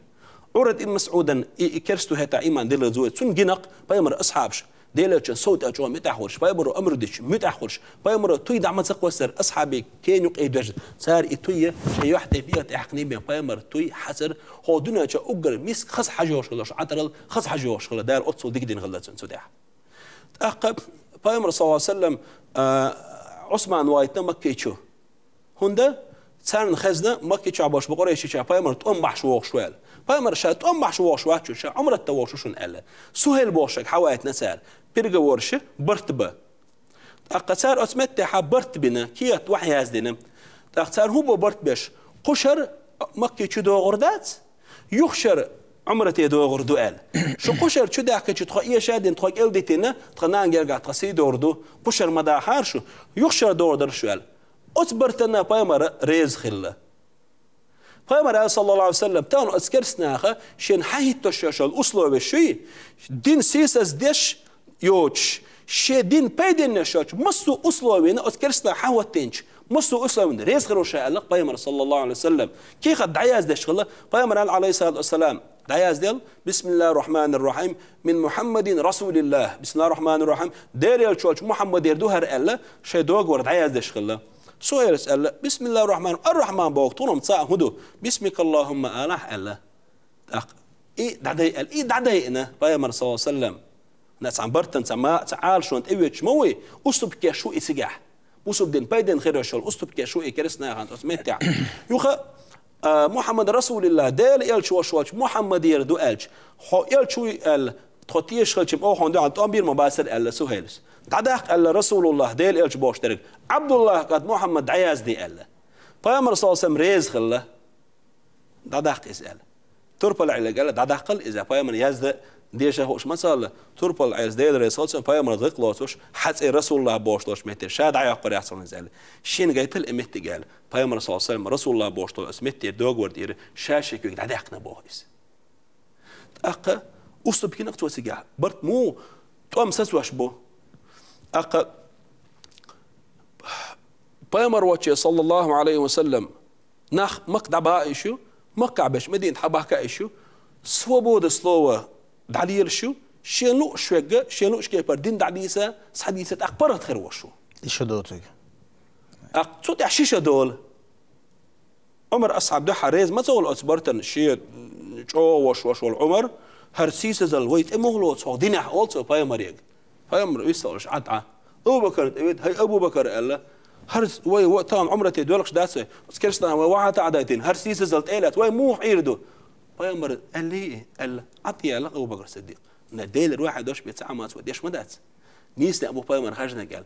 Ӏурват ибн МасӀудан и, и керста хӀетахь иман диллина зуьйцу, цуьнан гинакъ пайхамар асхьабаш Делан элчан сов тӀе чӀогӀа муьтӀахь хуьлуш, пайхамаро амр дича муьтӀахь хуьлуш, пайхамаро туй дӀа ма ца кхоссара, асхьабий кена юкъе доьжна, цара и туй шайн юьхь тӀе беха тӀаьхкина бен, пайхамар туй хьацар, хӀокху дуьнен чохь уггар миска хаза хьажа йогӀуш хилла, шу Ӏатарал хаза хьажа йогӀуш хилла, Дала оццул дика дина хилла цунна цу тӀехь. ТӀаккха пайхамар, саллаллаху Ӏалайхи ва саллам, а, Ӏусман вайтина Маккайчу. ХӀунда царна хезна, Маккайчохь болуш бу къурайшича пайхамар тӀом бахьаш вогӀуш ву аьлла. Пайхамар ша тӀом бахьаш вогӀуш вац шу, ша Ӏумратта вогӀуш ву шуна аьлла. Сухьайл бохуш шайга хьавайтина цара. Переговорш, барт бан. ТӀаккха цара оцу меттехь барт бина, кехат охьаяздина. ТӀаккха цара хӀун бо барт беш? Кхушара Маккайчу догӀур дац, юхашара Ӏумрате догӀур ду аьлла. Шу кхушара чу даьхкича тхо эша а дина, тхо кӀел дитина, тхан нана гергахь тхан сий догӀур ду, кхушара ма дахьара шу, юхашара догӀур дара шу аьлла. Оцу бартана пайхамар реза хилла. Пайхамар аьлла, саллаллаху Ӏалайхи ва саллам, тахана оцу керста наха шена хьахӀиттош йолу условеш ю, дин сийсаздеш йоцуш, шен дин пайденна йолчу массо а условина оцу керста наха хьахӀоттийначу массо а условина реза хир ву ша аьлла пайхамар, саллаллаху Ӏалайхи ва саллам. Кехат дӀаяздеш хилла, пайхамар аьлла, Ӏалайхиссалату вассалам, дӀаязделла: «Бисмиллахир-рахманир-рахим, мин Мухьаммадин расулиллах, бисмиллахир-рахманир-рахим, Делан элча волчу Мухьаммадера ду хӀара», аьлла, шайн договор дӀаяздеш хилла. Сухьайлас аьлла: «Бисмиллахир-рахманир-рахим, ар-Рахман боху тхуна-м цхьаъ хӀун ду? Бисмикаллахумма алахь», аьлла. ТӀаккха и дӀадай аьлла, и дӀадайина пайхамар, саллаллаху Ӏалайхи ва саллам. Нацахь бартан ца ма, ца Ӏалашонан тӀе вуьйцуш ма вуй, уступкеш ву и цигахь. Бусург дин пайденна хир йолуш йолу уступкеш ву и керста нахана оцу меттехь. Юха, а, Мухьаммад расулиллах, Делан элча волуш волчу Мухьаммадера ду аьлча, хьо элча вуй аьлла, тхо тешаш хилча-м, оха хьуна дуьхьал тӀом бийр ма бацара аьлла Сухьайлас. ДӀадаккха аьлла расулуллах, Делан элча бохуш дерг, Ӏабдуллах кӀант Мухьаммад дӀаязде аьлла. Пайхамар, саллаллаху Ӏалайхи ва саллам, реза хилла. ДӀадаккха иза аьлла. Турпал Ӏеллиг аьлла, дӀадаккхал иза, пайхамар язда дешахуш ма ца аьлла, Турпал Ӏелас, Дела реза хуьлда цунна, пайхамар гӀикъ лоцуш, хьан цӀе расулуллах бохуш долчу метте ша дӀайоккхур яц хьуна иза аьлла. Шена гайтал и меттиг аьлла. Пайхамар, саллаллаху Ӏалайхи ва саллам, расулуллах бохуш долу оцу метте договор тӀера ша шен куьйга дӀадаьккхина боху иза. ТӀаккха уступкина-кх цо цигахь. Барт муха тӀом сацош бу? ТӀаккха пайхамар воцче, саллаллаху Ӏалайхи ва саллам, нах Макка дӀабахьа а йиш ю, Маккахь берш Мединат хьабахка а йиш ю, свобода слова дӀалелаш ю, шен лууш верг, шен лууш кепара дин дӀадийца, схьадийца, тӀаккха паргӀат хир волуш ву. И ша доцург. ТӀаккха цу тӀехь ши ша долу. Ӏумар асхьаб дуьххьара реза ма ца волу оцу бартана, шен чӀогӀа ваш, ваш волу Ӏумар, хӀара сийсазалла вай тӀе муха лоцу хӀокху динехь, олу цо пайхамарега. Пайхамар виссалуш Ӏа тӀе. Абу-Бакар тӀе вита, хӀай Абу-Бакар аьлла, хӀара вай ва-, тахана Ӏумрате доьлхуш дац вай, оцу керстанахь вай вахьа тӀе а дайтина, хӀара сийсазалла тӀе а лаьцна, вай муха Ӏийр ду? Пайхамар аьллий, аьлла, Ӏа тӀе аьлла Абу-Бакар Сиддикъ. Делера вай хьайн дош бен ца Ӏамац вай деш ма дац. Нийса некъ бу пайхамар хажнаг аьлла.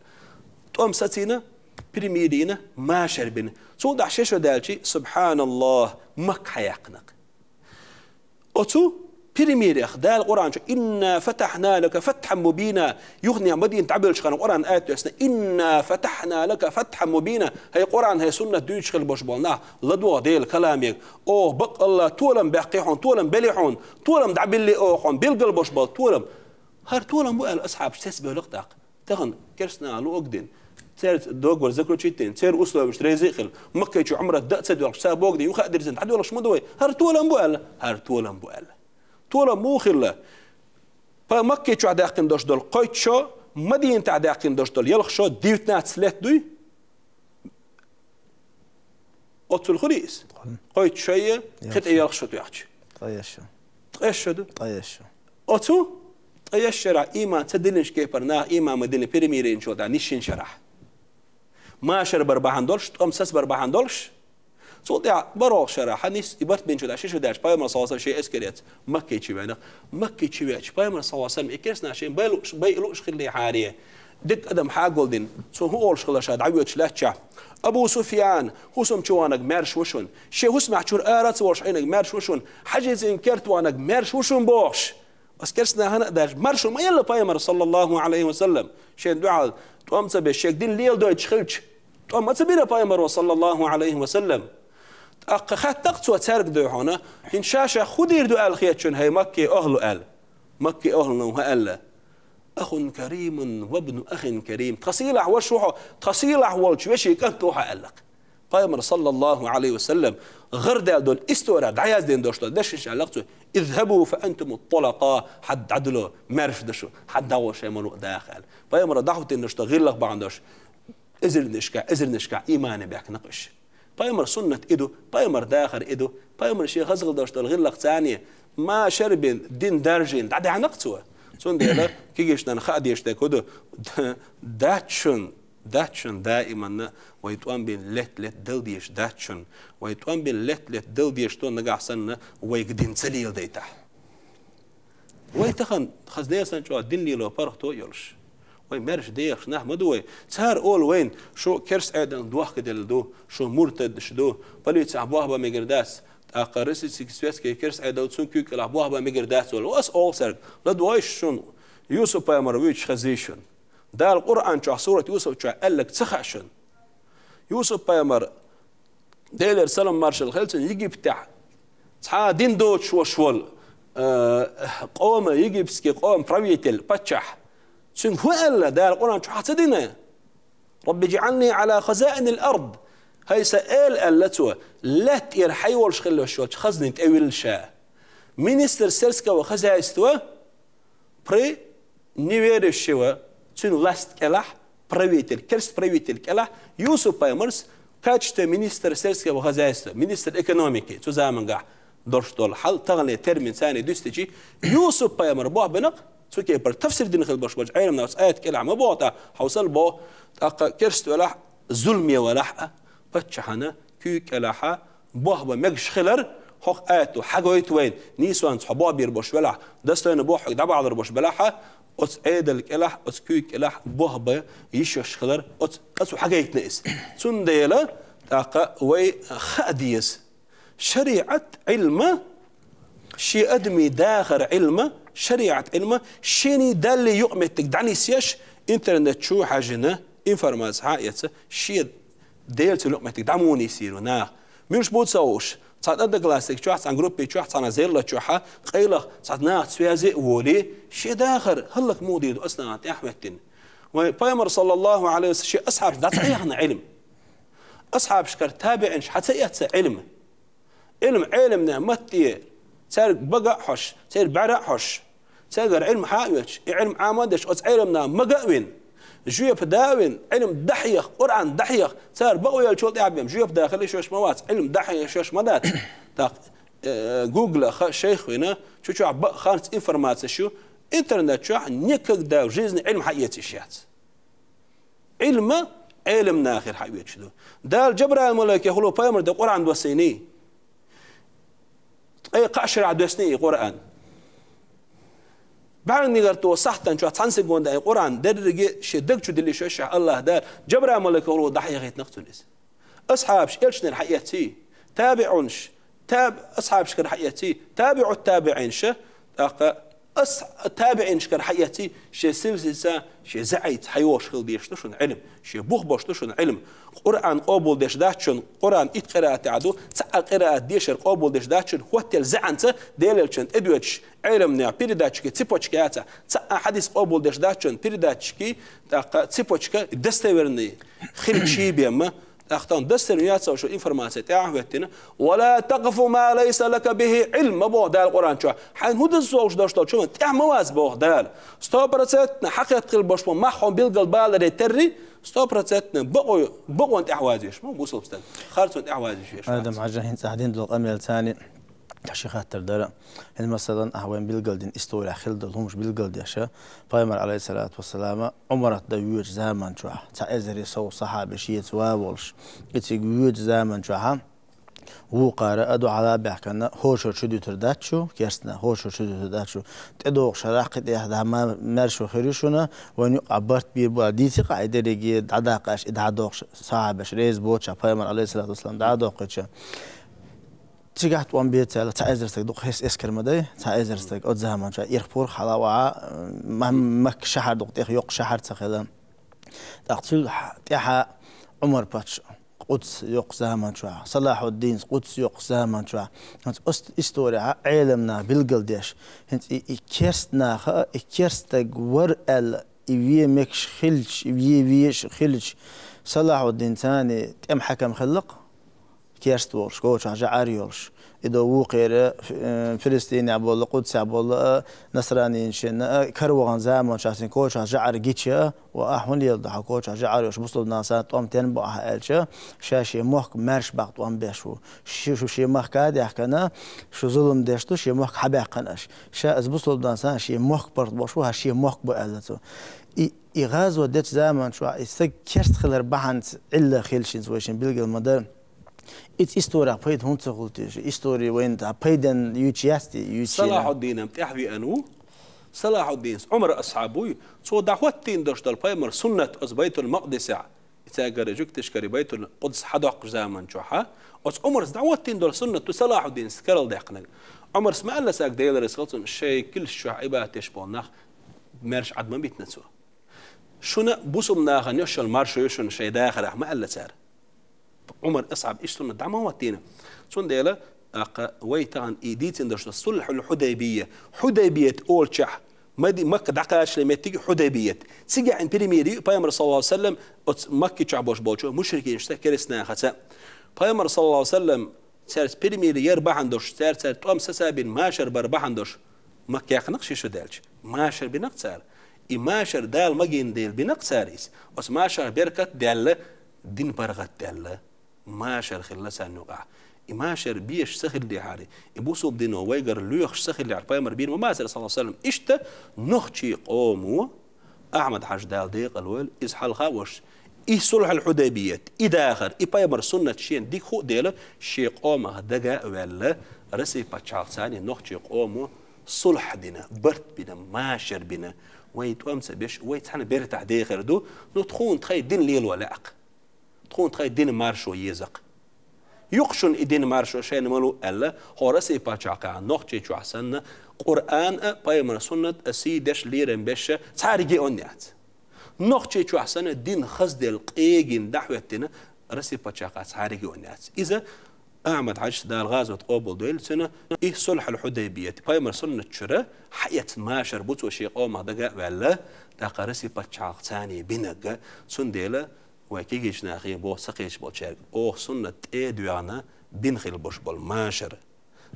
ТӀом сацийна, примирийна, машар бина. Цул тӀаьхьа ши шо даьлчи, субханаллах, Макка хьаяккхина-кх. Оцу примирех Дала Къуръан чу: «Инна фатахьна лака фатхьан мубина». Юханехьа Мадина дӀабевллачу хана Къуръан аят доьссина: «Инна фатахьна лака фатхьан мубина». ХӀай Къуръан, хӀай суннат дуьйцуш хилла болуш болу нах, ладогӀа Делан каламега. Оха баккъалла толам баьккхи хьуна, толам бели хьуна, толам дӀабилли оха хьуна, билгал болуш болу толам. ХӀара толам бу аьлла асхьабаш цецбевлла-кх тӀаккха. Тахана керстанаха луъург дина, церца договор заключить дина, церан условиешца реза а хилла, Маккайчу Ӏумрат дан а ца доьлхуш, ца богу дина, юха а дирзина, дӀадоьлхуш ма ду вай? ХӀара толам бу аьлла? ХӀара толам бу аьлла. Толам муха хилла? Па-, Маккайчохь даьккхина долуш долу кхойтта шо, Мадинатехь даьккхина долуш долу ялх шо, девятнадцать лет дуй? Оццул хуьлий иза? Хуьлу. Кхойтта шо я, кхин тӀе ялх шо тоьхча. Ткъе шо. Ткъе шо ду? Ткъе шо. Оцу ткъе шарахь ийман ца диллинчу кепара наха ийман ма диллина, примирение чу дан нисчу шарахь. Машар бар бахьана долуш, тӀом сацбар бахьана долуш. Цул тӀаьхьа бархӀалгӀачу шарахь нис, и барт бинчу тӀаьхьа ши шо даьлча пайхамар, саллаллаху Ӏалайхи ва саллам, шен эскарца Маккайчу веана. Маккайчу веача, пайхамар, саллаллаху Ӏалайхи ва саллам, и керстанаша шайна бай лууш, бай лууш хилла хьаре. Дика адам хьагулдина, цо хӀун олуш хилла ша дӀавоьдуш лаьттачохь. Абу Суфьян, хӀусам чу ваханарг маьрша ву шуна. Шен хӀусамехь чуьра ара а ца волуш Ӏийнарг маьрша ву шуна. Хьаджин кертахь ваханарг маьрша ву шуна бохуш. Оцу керстанахана а даьлча, маршо ма елла пайхамар, саллаллаху Ӏалайхи ва саллам. Шен дуьхьал тӀом ца беш, шега дин леладойтуш хилча, тӀом ма ца бира пайхамаро, саллаллаху Ӏалайхи ва саллам. ТӀаккха хаьттар цо цаьрга, дуй хьона, хӀинца ша-ша хӀун дийр ду аьлла хеташ, хӀай Маккин охӀла, аьлла. Маккин охӀлано хӀун аьлла: «أخ كريم وابن أخ كريم». Тха сийлахь ваша ва хьо, тха сийлахь волча вешин кӀант ва хьо, аьлла-кх. Пайхамара, саллаллахӀу Ӏалайхи ва саллам, гӀар даьлла долча исторехь дӀаяздина долаш дола дешаш аьлла-кх цо: «اذهبوا فأنتم الطلقاء», хьа дӀадула, маьрша да шо, хьа дӀагӀо, шоай мел ва даха, аьлла. Пайхамара дӀахӀоттийна долаш дола гӀиллакх бахьан долаш эзарнашкахь, эзарнашкахь имане баьхкина-кх уж. Пайхамара суннат и ду, пайхамара дахар и ду, пайхамара шен хаза хила долаш дола гӀиллакх царна, машар бина, дин даржийна, дӀадаьхьна-кх цо. Цундела кегийчарна хаа дезаш дерг хӀун ду: дац шун, дац шун даиманна вай тӀом бина лет-лет дала дезаш, дац шун, вай тӀом бина лет-лет дала дезаш да, нагахь санна вайга дин ца леладайтахь. Вай тахан хаза десанна чӀоагӀа дин лело паргӀато а йолаш, вай маьрша дехаш нах ма ду вай. Цар олу вайна: «Шу керста Ӏедална дохкаделла ду, шу муртадаш ду, полицехь болх бан мегар дац, тӀаккха российский светский керста Ӏедал, цуьнан куьйга кӀелахь болх бан мегар дац», — олу. Ас олу цаьрга: «ЛадогӀийша шуна, Юсуп-пайхамар вуьйцуш хезийша шуна. Дала Къуръан чохь, сурат Юсуп чохь аьлларг ца хаьа шуна? Юсуп-пайхамар, Делера салам-маршалла хилла цунна, Египтехь цхьа дин доцуш волуш волу, э, къома, египетский къома правитель, паччахь, цуьнга хӀун аьлла Дала Къуръан чохь, ца дина? رب اجعلني على خزائن الأرض. ХӀай сан Эла, аьлла цо, лаьтта тӀера хьайолуш хилла йолчу хазнийн тӀе вилла ша. Министр сельского хозяйства при неверующего, цуьнан ласта кӀелахь правитель, керста правитель кӀелахь Юсуп-пайхамарс в качестве министра сельского хозяйства, министр экономики, цу замангахь долуш долу хьал, таханле термин царна дуьстичи, Юсуп-пайхамар болх бина-кх, цу кепара тафсир дина хила болуш болчу Ӏеламнаха оцу аят кӀелахь ма боху тӀаккха, хьовсал боху, тӀаккха керста велахь а, зуламе велахь а, паччахьана куьйга кӀелахь а болх бан мегаш хилар, хӀокху аято хьагойту вайна, нийсонца хьо болх бийр болуш велахь, достойно болх хьоьга дӀабахьалур болуш белахь а, оцу Ӏедал кӀелахь, оцу куьйга кӀелахь болх бан йиш йолуш хилар, оцу, оцу хьагайтина иза. Цундела тӀаккха вай хаа деза. ШариӀат Ӏилма, шен адамийн дахар Ӏилма, шариӀат Ӏилма, шений Даллий юкъаметтиг дӀанисъеш, интернет чу хьаьжжина, информаци хьаэца, шен Делаца юкъаметтиг дӀа муха нисйийр ву наха? Муьлш бу ца хууш, цхьана одноклассник чохь, цхьана группе чохь, цхьана зелла чохь, къайлаха цхьа наха связе а волий, шен дахар хӀаллак муха дийр ду оцу нахана тӀаьхьахӀоьттина? Вайн Пайхамар, саллаллахӀу Ӏалайхи ва саллам, шен асхьабашна дӀа ца хьехна Ӏилма? Асхьабашкара табиӀинаш хьа ца эцна Ӏилма? Ӏилма Ӏеламнехан матте, цаьрга бага а хьош, церан бӀаьра а хьош, цаьргара Ӏилма хьа а оьцуш, и Ӏилма Ӏама а деш, оцу Ӏеламнаха мага а вина, жоьпа да а вина, Ӏилма дӀахьеха, Къуръан дӀахьеха, цара бакъо яьллачул тӀаьхьа бен жоьпа да хила йиш йолуш ма вац, Ӏилма дӀахьеха йиш йолуш ма дац. ТӀаккха, э, Гуглах шайх вина, чу чохь бакъ харц информацеш ю, интернет чохь никогда в жизни Ӏилма хьаэца йиш яц. Ӏилма Ӏеламнахера хьаоьцуш ду. Дала Джабраил малайке хӀула пайхамар де Къуръан доссийний? Ткъе кхаа шарахь доьссиний и Къуръан? БӀаьрнигартан сахьтан чохь цхьана секунда и Къуръан дерриге шен даг чу дилли шоьшшехь АллахӀ Дала Джабраил малайке хӀула дӀахьехийтинарг цунна иза. Асхьабаш элчанера хьаэцций, табиӀунаш, таб-, асхьабашкара хьаэцций, табиӀут-табиӀинаша, тӀаккха ас-, табиӀинашкара хьаэцций, шен силсица, шен заӀица хьайогӀуш хила дезаш ду шуна Ӏилма, шен бух болуш ду шуна Ӏилма. Къуръан къобалдеш дац шуна, Къуръан итт къираатехь ду, цхьа а къираат дешар къобалдеш дац шуна, хӀоттелла заьӀанца Делан элчанна тӀедоьдуш Ӏеламнехан передатчикийн цепочка яцахь, цхьа а хьадис къобалдеш дац шуна, передатчикийн, тӀаккха цепочка достоверный хилчий бен ма, тӀаккха тахана достоверный яц шу информаци тӀаьхьа а хӀоьттина. «ولا تقف ما ليس لك به علم», ма боху Дала Къуръан чохь. Хьайна хӀун даза согӀуш долуш долчу хӀуманна тӀаьхьа ма вац боху Дала. Сто процентно хьакхетта хила болуш бу мах хьуна билггал баларе терри, сто процентно бакъо-, бакъонна тӀаьхьа ваза веш ма бу бусалба стаг. Харцонна тӀаьхьа ваза веш вац. Адам Хьажа, хӀинца ахь дина долу къамел царна ши хаттар дара. ХӀинца, масалан, ахь вайн билггал дина исторехь хила долу хӀумаш билггал деша, Пайхамар, Ӏалайхиссалату вассалама, Ӏумарат дан воьдучу заман чохь, цхьа эзаре сов сахьабаш шеца ван волуш, и цига воьдучу заман чохь, вукхара а дуьхьал а баьхкина, хӀора шарахь чудуьтур дац шу, керстанаш, хӀора шарахь чудуьтур дац шу, тӀедогӀучу шарахь кхин тӀехь дӀа ма-, маьрша хир ю шуна, вайна юкъахь барт бийр бу аьлла, дийци-кх ахь и дерриге, дӀадаккха аьлча, и дӀадоккхуш сахьабаш реза боцуш, Пайхамар, Ӏалайхиссалату вассалам, дӀадоккхуьйтуш. Цигахь тӀом беца аьлла, цхьа эзар стаг, дукха хеза эскар ма дай, цхьа эзар стаг оцу заман чохь ирх-пурх хьала а вахьа, Ма-, Макка шахьар дукха тӀех йоккха шахьар ца хила. ТӀаккха цул хьа-, тӀаьхьа Ӏумар-паччахь Къудс йоккха заман чохь, Салахьуддинс Къудс йоккха заман чохь. ХӀинца ост история Ӏеламнаха билгалдеш. ХӀинца и, и керст наха, и керстаг вар аьлла, и вен мегаш хилча, и вен везаш хилча, Салахьуддин царна тӀем хьакам хилла-кх, керст волуш, кочахь жаӀар йолуш. И до вукхера, э, Филистинехь болу, Къудсехь болу, а, насранийна шинна, а, каравахана заманчохь цуьнан кочахь жаӀар гича, ва ахь хӀун леладо хьан кочахь жаӀар йолуш, бусулба нахана тӀом тен бо ахьа аьлча, ша шен мохк маьрша баккха тӀом беш ву. Шу, шу шен махка а даьхкина, шу зулам деш ду, шен мохк хьабаьккхина аша. Ша аса бусулба нахана шен мохк паргӀат беш ву, хьан шен мохк бу аьлла цо. И, и гӀазот дечу заманчохь и стаг керст хилар бахьанца Ӏилла хилча хӀинца вай шен билгал ма дара. Иза историх пайда хӀунда ца хуьлу теша? Истори вайна тӀе пайденна юьйцуш яц те, юьйцуш яц. Салахьуддинам тӀаьхьа веана ву. Салахьуддинс Ӏумар асхьаб вуй. Цо дӀахӀоттийна долуш долу пайхамар суннат оцу Байтул-Макъдисехь. И цаьргара жуьгташкара Байтул-Къудс хьадоккхуш заман чохь. Оцу Ӏумарс дӀахӀоттийна долу суннат ду Салахьуддинс карладаьккхинарг. Ӏумарс ма аьлла цаьрга, Делан Расул, цунна шайн килсаш чохь Ӏибадат деш болу нах маьрша Ӏад ма битина цо. Шуна бусулба нахана йолуш йолу маршо ю шуна шайн дахарехь, ма аьлла цара. Ӏумар асхьаб иштта суннат дӀа ма хӀоттийна. Цундела, тӀаккха вай тахана и дийцина долуш ду Сулхьул Хьудайбия. Хьудайбият олучохь, Мади-, Макка дӀакхачале меттиг Хьудайбият. Цигахь и перемирие ю пайхамар, саллаллаху алейхи ва саллям, оцу Макки чохь болуш болчу мушрикинашца, керстанашца. Пайхамар, саллаллаху алейхи ва саллям, цаьрца перемирие яр бахьана долуш, цаьрца тӀом сацабина машар бар бахьана долуш, Макка яьккхина-кх ши шо даьлча. Машар бина-кх цара. И машар Дала магийна дела бина-кх цара иза. Оцу машарах беркат а даьлла, дин паргӀат а даьлла. Машар хилла царна юкъахь. И машар беш ца хиллехьара, и бусулба дино вайгара лоьхуш ца хиллехьара, пайхамар бийр ма бацара, саллаллаху алейхи ва саллям, иштта нохчийн къомо, Ахьмад-Хьаьжа, Дала декъал войла, иза хьалха а волуш, и Сулхьул Хьудайбият, и дахар, и пайхамар суннат шена дика хуу а дела, шен къомах дага а ваьлла, Россия пачхьалкхаца нохчийн къомо сулхь дина, барт бина, машар бина, вай тӀом ца беш, вай цхьана бертахь дехар ду, ну, тхуна тхайн дин лело лаьа-кх. Тхуна тхайн дин маршо еза-кх. Юха шуна и дин маршо шайна ма лу аьлла, хӀора Россия пачхьалкхехь Нохчийчохь санна, Къуръан а, пайхамар суннат а сий деш, лерам беш цхьаьрга а онда яц. Нохчийчохь санна, дин хазделла, къегина дӀахӀоьттина Россия пачхьалкхехь цхьаьрга а онда яц. Иза Ахьмад-Хьаьжас, Дала гӀазот къобалдойла цуьнан, и Сулхьул Хьудайбият, пайхамар суннат чуьра хьаэцна машар бу цо шен къомах дага а ваьлла, тӀаккха Россия пачхьалкхаца бинарг. Цундела вай кегийчу нахе боху, ца кхеташ болчаьрга: оха суннат тӀе а доьгӀна бина хилла болуш болу машар,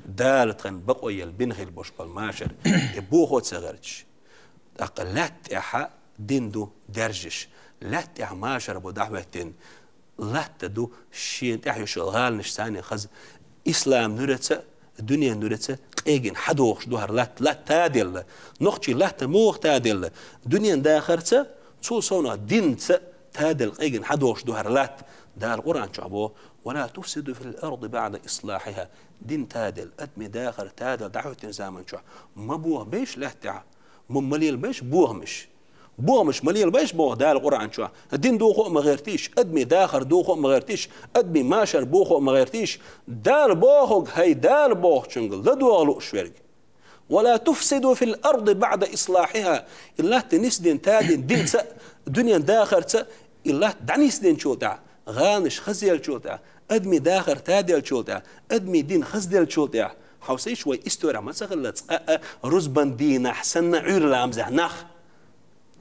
Дала тхан бакъо елла бина хилла болуш болу машар, и бохо а ца гӀерташ, тӀаккха лаьтта тӀехь дин ду даьржаш, лаьтта тӀехь машар бу дӀахӀоьттина, латта ду шена тӀехь йолуш йолу гӀаланаш царна хаза, ислам нуьраца а, дуьнен нуьраца а къегина хьадогӀуш ду хӀара латта, латта таделла, нохчийн латта муха таделла, дуьнен дахарца а, цул совнаха динца а таделла къегина хьадогӀуш ду хӀара латта. Дала Къуръан чохь боху: «Ва ла туфсиду фил арди баъда ислахьиха». Дин таделла, адамийн дахар таделла дӀахӀоьттина заман чохь ма бохабейша лаьтта тӀехь, ма, ма лелабейша бохамаш. Бохамаш ма лелабайша боху Дала Къуръан чохь. Дин духу а ма гӀертийша, адамийн дахар духу а ма гӀертийша, адамийн машар буху а ма гӀертийша. Дала бохург, хӀай Дала бохучуьнга ладогӀа лууш верг. «Ва ла туфсиду фил арди баъда ислахьиха». И латта нисдина, тадина динца а, дуьнен дахарца а, и латта дӀанисдинчул тӀаьхьа, гӀаланаш хазъеллачул тӀаьхьа, адамийн дахар таделлачул тӀаьхьа, адамийн дин хазделлачул тӀаьхьа, хьовсийша, вай исторехь ма ца хилла цкъа а рузбан дийнахь санна Ӏуьйра ламазехь нах.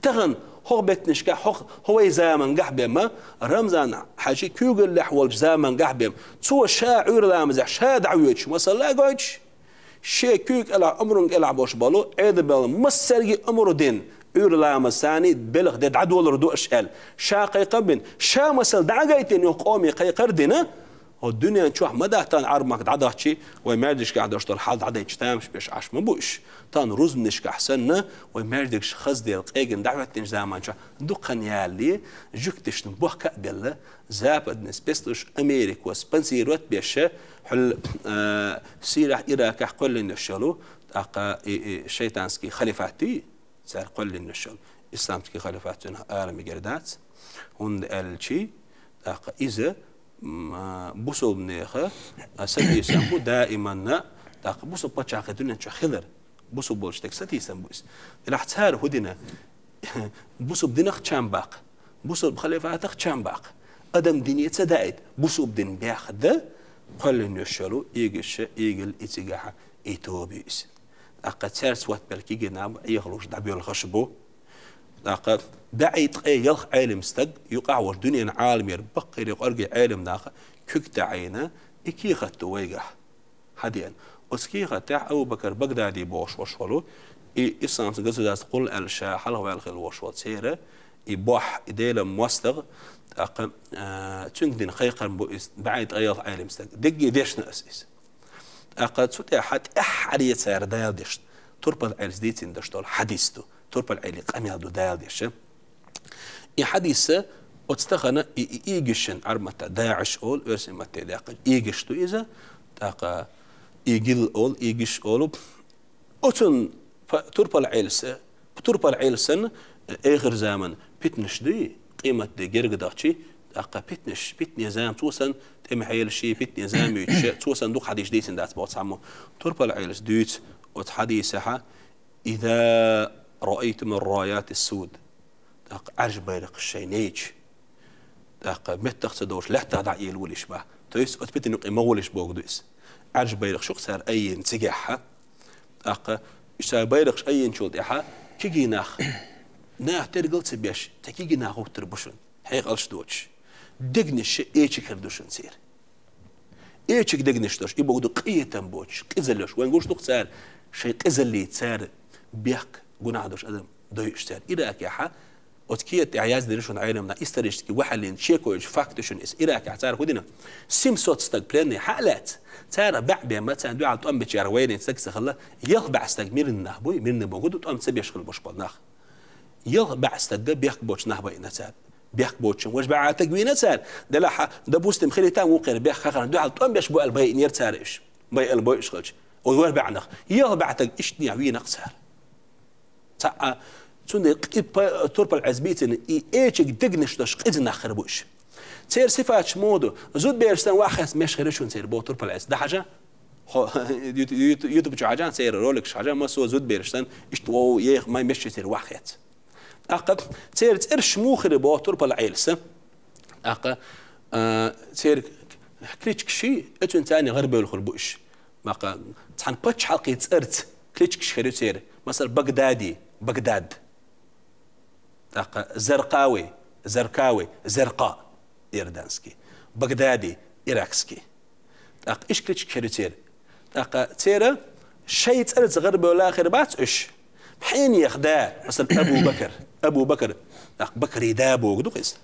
Тахана хӀокху беттанашкахь, хӀокху, хӀокху вай замангахь бен ма, Рамзан-Хьаьжин куьйгаллехь волчу замангахь бен, цо ша Ӏуьйра ламазехь ша дӀавоьдуш, масала а гойтуш, шен куьйга кӀелахь, омрун кӀелахь болуш болу Ӏедал бен массаьрга а омра дина, Ӏуьйра ламазца белхан де дӀадолур ду аша аьлла, ша кхайкхам бина, ша масала дӀа а гайтина, юха къоме кхайкхар а дина, хӀокху дуьнен чохь ма дац тахана Ӏарбамахка дӀадахчий, вай маьждигашкахь долуш долу хьал дӀадайча тамаш беш Ӏаш ма бу уьш. Тахана рузбанашкахь санна, вай маьждигаш хазделла, къегина дӀахӀоьттинчу заман чохь дукха хан ялале, жуьгташна бохка а белла, западный спецслужбаш, Америко спонсировать беш, хьуьлла, а, Сирехь, Иракехь кхоьллина йолуш йолу, тӀаккха и, и шайтанский халифат ю, цара кхоьллина йолуш йолу исламский халифат цуьнан ара мегар дац, хӀунда аьлча, тӀаккха иза, м, а, бусулбанеха, а, сатийсам бу даиманна, тӀаккха бусулба пачхьалкх дуьнен чохь хилар, бусулба волчу дерг сатийсам бу иза. Делахь цара хӀун дина? Бусулба динах чам баккха, бусулба халифатах чам баккха. адам дине ца даийта, бусалба дин баьхка да, кхоьллина йолу, ийгаш, ийгал и цигахь, и тоба ю иза. ТӀаккха цаьрца ватбелла кегий нах бу, Ӏехалуш дӀабоьлхуш бу. ТӀаккха бӀе ткъе ялх Ӏелам стаг, юкъахь волчу дуьненан Ӏаламера баккхийра кӀорггера Ӏелам наха куьг таӀийна, и кехат ду вайгахь. Хьадеана. Оцу кехат тӀехь Абу Бакр Багдади бохуш волуш волу, и исламский государство кхуллу аьлла ша хьалхаваьлла хилла волуш волу церан, и бохь, и Делан мостагӀа, тӀаккха, а, цуьнга дина кхайкхам бу иза, бӀе ткъе ялх Ӏелам стаг. Дерриге дешна аса иза. ТӀаккха цу тӀехь тӀаьххьара цара Дала дешна, Турпал Ӏелас дийцина долуш долу хьадис ду, Турпал Ӏелин къамел ду Дала дешна. И хьадис оцу тахана и, и, ийгашна, Ӏарбий маттахь ДаӀиш олу, оьрсийн маттахь даьккхича, ийгаш ду иза, тӀаккха игил олу, ийгаш олу. Оцунна па-, Турпал Ӏелас, Турпал Ӏелас санна, эхар заман питнаш дуй, къематде герга дахчий, тӀаккха питнаш, питне зама цо санна, тӀеман хьелаший, питне зама юьйцуш, цо санна дукха хьадисаш дийцина дац боху цхьаммо. Турпал Ӏелас дуьйцу оцу хьадисехь: «Иза раайтумур-раяти суд». ТӀаккха Ӏаьржа байракхаш шайна яйча, тӀаккха меттах ца довш, лаьттах дӀа а елавелаш бах. То есть оцу питан юкъе ма гӀолаш бохург ду иза. Ӏаьржа байракхаш ю-кх цара айина цигахь. ТӀаккха уьш цара байракхаш айинчул тӀаьхьа кегий нах, наха тергал ца беш, цхьа кегий нах гӀуттур бу шуна, хьекъалш доцуш. Дегнаш эчиг хир ду шуна церан. Эчиг дегнаш долуш, и бохург ду къинхетам боцуш, къизаллаш. Вайн гуш ду-кх цара, шайн къизаллица цара бехк, гунахь долуш адам дойуш цара. Иракехь, оцу кехат тӀехь яздина шуна Ӏелам наха, исторически вахьаллин шеко йолчу факт ю шуна иза. Иракехь цара хӀун дина? Семьсот стаг пленный хьа а лаьцна, цара баьӀ бен ма, царна дуьхьал тӀом бечу яра вайнийн стаг ца хилла, ялх бӀе стаг мирный нах буй, мирный бохург ду тӀом ца беш хилла болуш болу нах. Ялх бӀе стагга бехк боцуш нах байина цара. Бехк боцучун важа бӀе стаг вийна цара. Делахь, допустим, хилийта вукхеран бехк хахарна дуьхьал тӀом беш бу аьлла байинера цара уьш. Байъал бой уьш хилча. Оцу важа бӀе нах. Ялх бӀе стаг иштта вийна-кх цара. Цхьа а, цундела кхин па-, Турпал Ӏелас бийцина, и эчиг дегнаш долуш къиза нах хир бу уьш. Церан сифаташ муха ду? Зудбераш санна ваха хецна меш хир ю шуна церан, боху Турпал Ӏелас. ДӀахьажа? Хьо, ют-, ют-, ютуб чу хьажа, церан роликаш хьажа, массо а зудбераш санна, иштта вов еха май меш ю церан ваха хецна. ТӀаккха церан цӀераш муха хир бу боху Турпал Ӏелас. ТӀаккха, а, церан кличкаш, оцунна царна гӀарабевлла хир бу уьш. ТӀаккха цхьана пачхьалкхийн цӀарца кличкаш хир ю церан. Масала, Багдади, Багдад. ТӀаккха Заркъави, Заркави, Заркъа, иорданский. Багдади, иракский. ТӀаккха иштта кличкаш хир ю церан. ТӀаккха церан шайн цӀарца гӀарабевлла хир бац уьш. Хьенех да, масала, Абу Бакр, Абу Бакр. ТӀаккха Бакри да бохург ду-кх иза.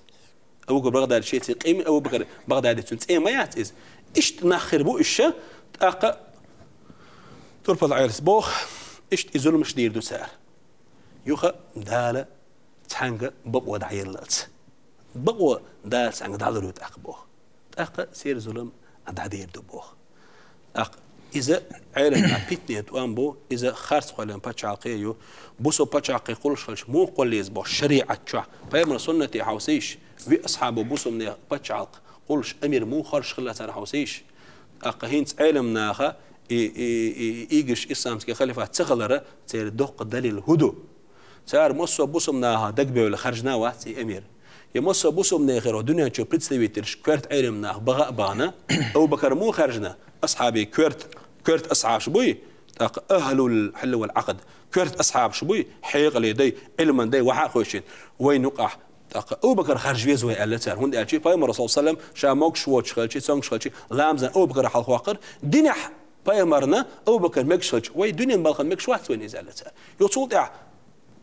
Абу Бакр Багдади шен цӀе къийми, Абу Бакр Багдади цуьнан цӀе ма яц иза. Иштта нах хир бу уьш, тӀаккха Турпал Ӏелас боху, иштта и зуламаш дийр ду цара. Юха Дала цхьаьнга бакъо дӀаеллалц. Бакъо Дала цхьаьнга дӀалур ю тӀаккха боху. ТӀаккха церан зулам дӀадийр ду боху. ТӀаккха иза Ӏелам нах питне тӀом бу, иза харц кхоьллина пачхьалкхе ю. Бусалба пачхьалкхе кхуллуш хилча, муха кхолла еза боху шариӀат чохь? Пайхамаран суннате хьовсийша, виъ асхьабо бусалбанех пачхьалкх кхуллуш амир муха хоржуш хилла цара хьовсийша? ТӀаккха хӀинца Ӏелам наха и, и, и, и, ийгаш исламский халифат ца хилара церан доккха далил хӀун ду? Цара массо а бусалба наха дагабевлла хаьржина а вац и амир. Я массо а бусалбанехара дуьнен чу представительш коьрта Ӏелам нах баха а бахана, Абу Бакар муха хаьржина, асхьабий коьрта, коьрта асхьабаш буй, тӀаккха ахӀлул хьилли вал Ӏакъд, коьрта асхьабаш буй, хьекъале дай, Ӏилман дай, вахьа а хойшина, вайн юкъахь, тӀаккха Абу Бакар харжа веза вай аьлла цара. ХӀунда аьлча пайхамар, саллаллаху Ӏалайхи ва саллам, ша могуш воцуш хилча, цомгуш хилча, ламазан Абу Бакар хьалхаваккхара, динехь пайхамарна Абу Бакар мегаш хилча, вай дуьненан балхана мегаш вац вайна иза аьлла цара. Юха цул тӀаьхьа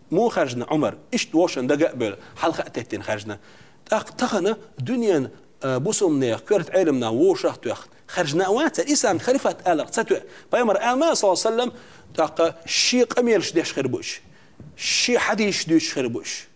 муха хаьржина Ӏумар, иштта вовшашна дага а бевлла, хьалха а теттина хаьржина. ТӀаккха тахана дуьненан, а, бусалбанех, коьрта Ӏелам нах вовшах а тоьхна, хаьржина а вац цара, ислам халифат аларх ца тоьа. Пайхамар ала ма, саллаллаху Ӏалайхи ва саллам, тӀаккха шен къамелаш деш хир бу уьш, шен хьадисаш дуьйцуш хир бу уьш.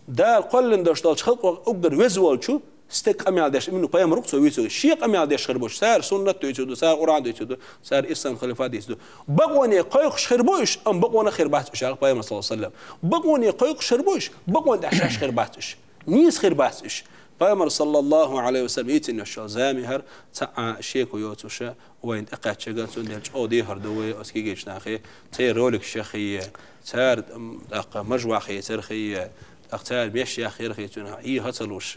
Дала кхоьллина долуш долчу халкъах уггар веза волчу стеган къамел деш, именно пайхамар ву-кх цо вуьйцург. Шен къамел деш хир бу уьш, цара суннат дуьйцур ду, цара Къуръан дуьйцур ду, цара ислам халифат дуьйцур ду. Бакъоне кхойкхуш хир бу уьш, амма бакъонах хир бац уьш, аьлла пайхамар, саллаллаху Ӏалайхи ва саллам. Бакъоне кхойкхуш хир бу уьш, бакъонна тӀехь шаьш хир бац уьш. Нийса хир бац уьш. Пайхамар, саллаллаху Ӏалайхи ва саллам, йийцина йолуш йолу зама яхара, цхьа а шеко йоцуш, вайна тӀекхаьчча, цундела чӀогӀа дехар ду вай оцу кегийчу нахе, церан роликаш яххе, цара, м, тӀаккха мажвахь хийцар хие, тӀаккха цара меш яхъяр хие, цуьнан Ӏеха ца луш,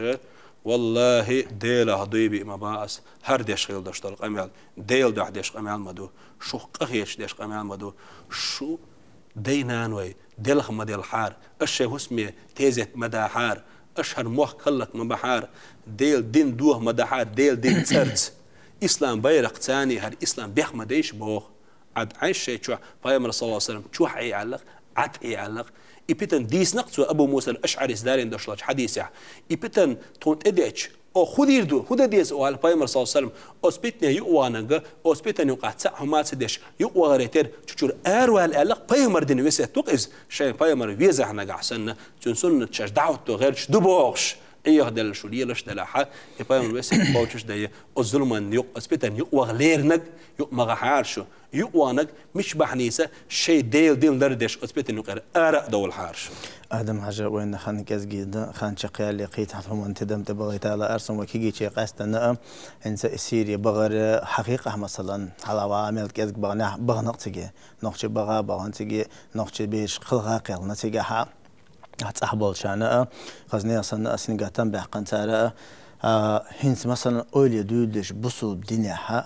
Валлахи, Делах дуй бий ма бац аз, хӀара деш хила дош дола къамаьл Делан дуьхьа деш къамаьл ма ду, шух къахеташ деш къамаьл ма ду, шу дай-наной делха ма делхьара, аш шоай хӀусаме тезет ма дахьара, аш хӀара мохк хӀаллак ма бахьара, Делан дин доха ма дахьара, Делан дин цӀерца, ислам байракхца, хӀара ислам бех ма дайша боху. Ӏад Ӏайша шайн чохь, пайхамар, саллаллаху алейхи ва саллям, чохь Ӏе аьлла-кх, Ӏад Ӏе аьлла-кх. И питана дийцина-кх цо Абу Муса аль-АшӀарис далийна дош долчу хьадисехь. И питана тхуна тӀедеача, оха хӀун дийр ду, хӀун дан деза оха аьлла пайхамар, саллаллаху алейхи ва саллям, оцу питане юкъаваханарг, оцу питана юкъахь цхьаъ хӀума ца деш, юкъавахаре терра, чу чуьра аравала аьлла-кх, пайхамар дина весет ду-кх иза, шайн пайхамар везахь нагахь санна, цуьнан суннат шаьш дӀахӀотто гӀерташ ду бохуш, Ӏехаделла шу лелаш делахь, и пайхамар весет кхочуш дай, оцу зуламан юкъа, оцу питана юкъаваха леринарг, юкъа ма гӀахьара шу. Юкъаваханарг мича бахьанийца шайн Делан дин лардеш оцу питана юкъара ара а довлахьара шу. Адам-Хьажа, вайна хан кӀезиг дан, хан чекхъяьлле, кхетахь хӀуманан тидам тӀе бахийтала, арсам вай кегийче къаьстина а, хӀинца и Сири бахар хьахийкъахь, масалан, хьалха ваха мел кӀезиг баханехь, бахана-кх цига, нохчий баха а бахана цига, нохчий бераш кхелха а кхелхина цигахь а. Ахь цӀахь болчарна а, хаза нехан санна а, сингаттам баьккхина цара а, а, хӀинца, масалан, ойла дуьйлалаш бусулба динехь а,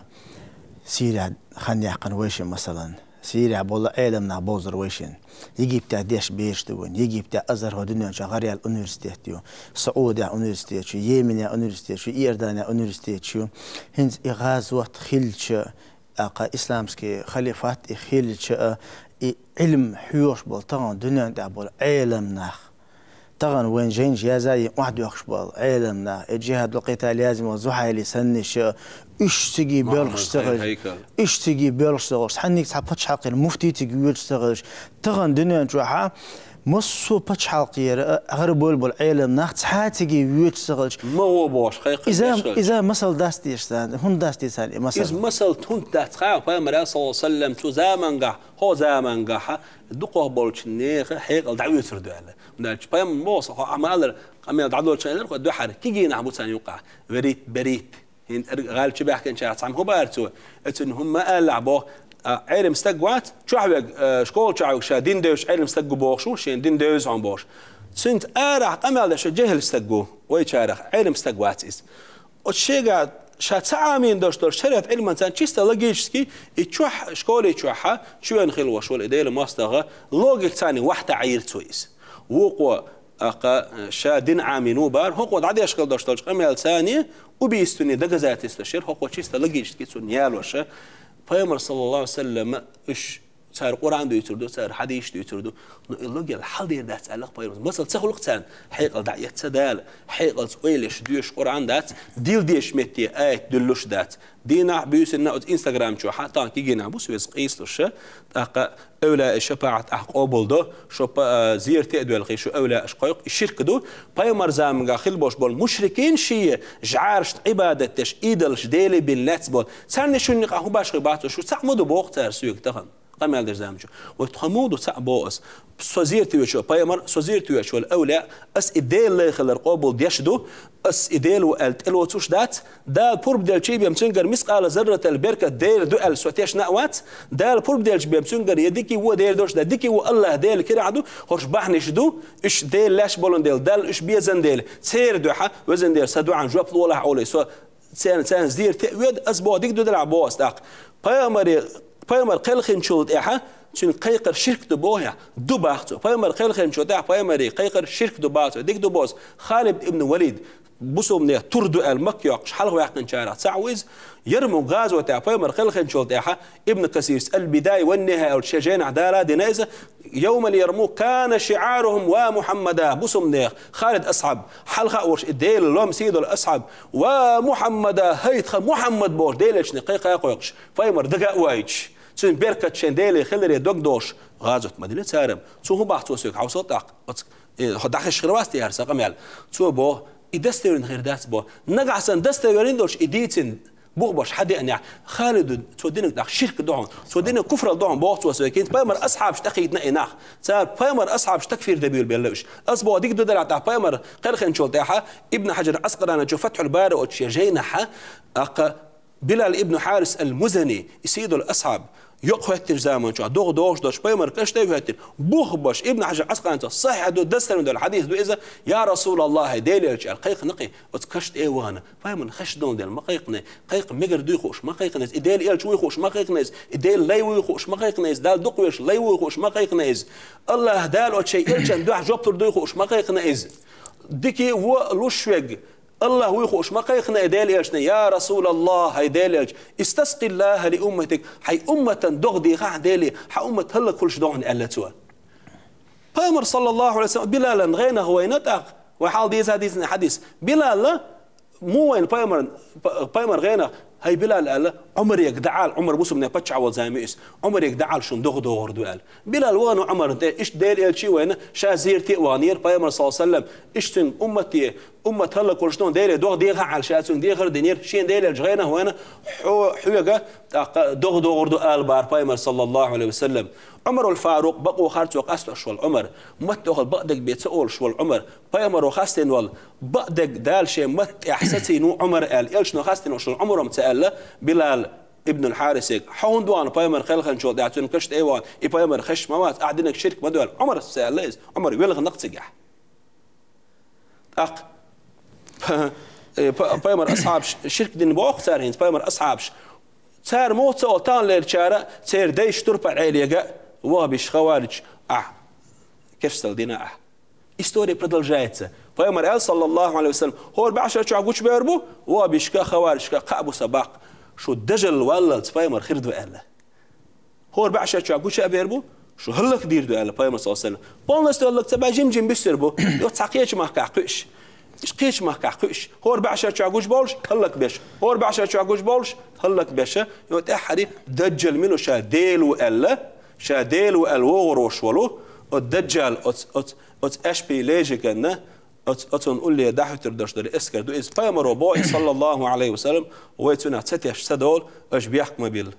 Сирехь хан яьккхина вайшин, масалан. Сирехь болу Ӏелам нах бовзар вайшин. Египтехь деш бераш ду вайн. Египтехь азхӀархой дуьнен чохь гӀараяьлла университет ю. Саудехь университет ю, Йеменехь университет ю, Иорданехь университет ю. ХӀинца и гӀазот хилча, ТӀаккха исламский халифат и хилча а, и Ӏилма хьоьхуш болу тахана дуьнен тӀехь болу Ӏелам нах, тахана вайн жайнаш язъян охьадоьхкуш болу Ӏелам нах, и джихадул къитал язйина волу Зухьайли саннаш а, уьш цига боьлхуш ца хилча, уьш цига боьлхуш ца хилча, цхьаннега цхьа пачхьалкхера муфти цига воьдуш ца хилча, тахана дуьнен чохь а массо а пачхьалкхера а гӀарабевлла болу Ӏелам нах цхьа а цига воьдуш ца хилча. Ма гӀо бохуш, кхайкхина иза, деш хилча. Иза масал дац дезаш царна, хӀунда дац дезаш царна и масал? Иза масал хӀунда дац хаьа, пайхамара, саллаллаху алейхи ва саллям, цу замангахь, хӀокху замангахь дукхах болчу нехан хьекъал дӀаоьцур ду аьлла. ХӀунда аьлча пайхамара боху, со хьо Ӏамалара къамел дӀадолчу хенара, хӀокху дуьхьара кегийнахь бу царна юкъахь. Верит, берит. ХӀинца гӀалчу баьхкинчара цхьамма хӀун бара цо? Оцунна хӀума ма аллахь боху, а, Ӏелам стаг вац, чохь верг, а, школа чохь верг ша дин девзаш Ӏелам стаг ву бохуш ву, шена дин девза хьуна бохуш. Цуьнца арахь къамел деш жехӀил стаг ву, вайчарах Ӏелам стаг вац иза. Оцу шега ша ца Ӏамийна долуш долу шариат Ӏилман царна чисто логически, и чохь, школе чохь, чувен хила ваш волу и Делан мостагӀа, логика царна вахьта Ӏийра цо иза. Вукхо, аккха, ша дин Ӏамийна ву бара, хӀокхо дӀадеш хила долуш долчу къамел царна убийственный доказательства шира, хӀокхо чисто логически цунна ялоша. Пайхамар, саллаллаху алейхи ва саллям, уьш Цара Къуръан дуьйцур ду, цара хьадисаш дуьйцур ду. Ну, и логика хьал дийр дац аьлла-кх пайхамара. Масал ца хуьлу-кх царна, хьекъал дӀаэцна Дала, хьекъалца ойла еш доьшуш Къуръан дац, дилла дезачу метте аят дуьллуш дац. Дийнахь а, буьйсанна а оцу Instagram чохь а, тахана кегийнахь бу со веза къийсалуш, тӀаккха эвлаяъ шапаӀат ахь къобалдо, шо па-, а, зерате а доьлхий, шу эвлаяъаш кхойкху, и ширк ду. Пайхамар заманга хила болуш болу мушрикийн шен жӀарашна Ӏибадат деш, идолаш Деле бина лаьцна болу. Царна шуьнан юкъахь хӀун башхой бац, шу цхьаъ ма ду боху цара соьга тахана. Къамел дерза ма чу. Вай тхо муха ду цхьаъ боху ас? Со зерате воьдуш волу пайхамар, со зерате воьдуш волу эвлаяъ, ас и Делан лай хилар къобал деш ду, ас и Дела ву аьлла тӀелоцуш дац, Дала пурба делча бен цуьнгара мискъала зарратал беркат Делан ду аьлла со тешна а вац, Дала пурба делча бен цуьнгара я дика, я вон Делан долуш дац, дика, я вон АллахӀ Делан кирахь ду, хӀорш бахьанаш ду, уьш Дела лаьш болун дела, Далла уьш безан дела, церан дуьхьа, везан Дела, сан дуьхьан жоп лолахь олий, со Царна, царна зерате а воьду, ас боху дика ду делахь боху ас тӀаккха. Пайхамаре, пайхамар кхелхинчул тӀаьхьа цуьнан кхайкхар ширк ду боху ахь? Ду боху цо. Пайхамар кхелхинчул тӀаьхьа пайхамаре кхайкхар ширк ду боху цо. Дика ду боху ас. Халид ибн Валид, бусулбанех тур ду аьлла Макка йоккхуш хьалха ваьккхинчарах цхьаъ ву иза. Ярмук гӀазотехь пайхамар кхелхинчул тӀаьхьа Ибн Касирс Аль-Бидая ван-Нихая аьлла шен жайнахь дара дина иза. Йовмал Ярмук кана шиӀарухум ва Мухьаммада, бусулбанех Халид асхьаб, хьалха а волуш и Делан лом сий долу асхьаб, ва Мухьаммада, хӀай тхан Мухьаммад бохуш, Делан элчане кхайкха а кхойкхуш, пайхамар дага а воуьйтуш, цуьнан беркат шайн Деле хиларе дог дохуш, гӀазот ма дина цара. Цо хӀун боху цо соьга, хьовсал тӀаккха, оцу, э, хьо дӀахезаш хир вац те хӀара сан къамел? Цо боху, и достоверно хир дац боху. Нагахь санна достоверно долуш и дийцина, бух беш хьан деанехь, Халиду цо динарг тӀаккха ширк ду хьуна, цо динарг куфралла ду хьуна боху цо соьга. ХӀинца пайхамар асхьабаш тӀекхийтина и нах. Цара пайхамар асхьабаш такфир дебийла белла уьш. Ас боху дика ду делахь тӀаккха пайхамар кхелхинчул тӀаьхьа Ибн Хьаджар Аскъалани чу Фатхьул Бари оцу шен жайнахь, тӀаккха Билал ибн Хьарис аль-Музани, и сий долу асхьаб, Йокъа хӀоьттинчу заманчохь догӀа догӀуш долчу пайхамар каш тӀе а хӀоьттина, бух а беш, Ибн Хьажар Ӏаскъалан цо сахьихь ду, дастарма долу хьадис ду иза, я Расулаллахь, Делан элча аьлла кхайкхина кхин оцу каш тӀе а вахана. Пайхамарна хезаш долу дела ма кхайкхина, кхайкха мегар дуй хууш ма кхайкхина иза, и Делан элча вуй хууш ма кхайкхина иза, и Делан лай вуй хууш ма кхайкхина иза, Далла дукха везаш лай вуй хууш ма кхайкхина иза. Аллахь Дала оцу шайн элчан дуьхьа жоп лур дуй хууш ма кхайкхина иза. Дика а, вон а луш верг, Аллахь вуй хууш ма кхайкхина и Делан элчане, я Расулаллахь, хӀай Делан элча, истаскъиллахьа ли умматик, хьайн умматан догӀа дехахь Деле, хьан уммат хӀаллакьхуьлуш догӀу аьлла цо. Пайхамар, саллаллаху Ӏалайхи ва саллам, Билалан гӀенах вайна тӀаккха, вай хьалха дийца дийцина хьадис. Билала муха вайна пайхамар, па-, пайхамар гӀенах, хӀай Билал аьлла, Ӏумарега дӀаала, Ӏумар мусульманийн паччахь волу зама иза, Ӏумарега дӀаала шуна догӀа догӀур ду аьлла. Билал вахана Ӏумарна тӀе, иштта Делан элча а вайна, ша зерате а ваханера пайхамар, саллаллаху Ӏалайхи ва саллам, иштта цуьнга уммате, уммат хӀаллакьхуьлуш ду, Деле догӀа дехахь аьлла ша цуьнга дехар динера, шена Делан элча гӀенах вайна, хьо-, хьоьга тӀаккха догӀа догӀур ду ала бахара пайхамар, саллаллаху Ӏалайхи ва саллам. Ӏумарул Фарукъ, бакъо хар цо къастош волу Ӏумар, маттахула бакъдерг бен ца олуш волу Ӏумар, пайхамаро хастийна волу бакъдерг Дала шен матта тӀехь сацийна ву Ӏумар аьлла, элчано хастийна волуш волу Ӏумаро-м ца аьлла, Билал ибн аль-Хьарисега, хьо хӀунда вахана пайхамар кхелханчул тӀаьхьа цуьнан каш тӀе а вахана, и пайхамар хезаш ма вац, ахь динарг ширк ма ду аьлла, Ӏумара ца аьлла иза, Ӏумар велха нах цигахь. ТӀаккха, э, па-, пайхамар асхьабаш ширк дина боху цара хӀинца, пайхамар асхьабаш. Цара муха ца олу, таханлерчара церан дайша турпа Ӏелега, вахабиш, хаварич, ахь керстал дина ахь. История продолжается. Пайхамар аьлла, саллаллаху Ӏалайхи ва саллам, хӀора бӀешарчохь гучубевр бу, вахабишка, хаваришка кхаъ бу сан баккха, шу дажал валлалц пайхамар хир ду аьлла. ХӀора бӀешарчохь гуча а бер бу, шу хӀаллакдийр ду аьлла пайхамар, саллаллаху Ӏалайхи ва саллам. Полностью хӀаллак ца баьлла, жим-жим буьссур бу, йо цхьа кхечу махкахь кхуьуш. Иштта кхечу махкахь кхуьуш. ХӀора бӀешарчохь гучубовлуш, хӀаллакбеш. ХӀора бӀешарчохь гучубовлуш, хӀаллакбеш. Йо тӀаьххьара дажал мила ша Дела ву аьлла, ша Дела ву аьлла вогӀур волуш волу, оцу дажал, оцу, оцу, оцу аьшпий лежиганна, оц-, оцунна улле дӀахӀуьттур долуш долу эскар ду иза. Пайхамаро боху, саллаллаху Ӏалайхи ва саллам, вай цунах ца тешаш ца долу, аша бехк ма билла.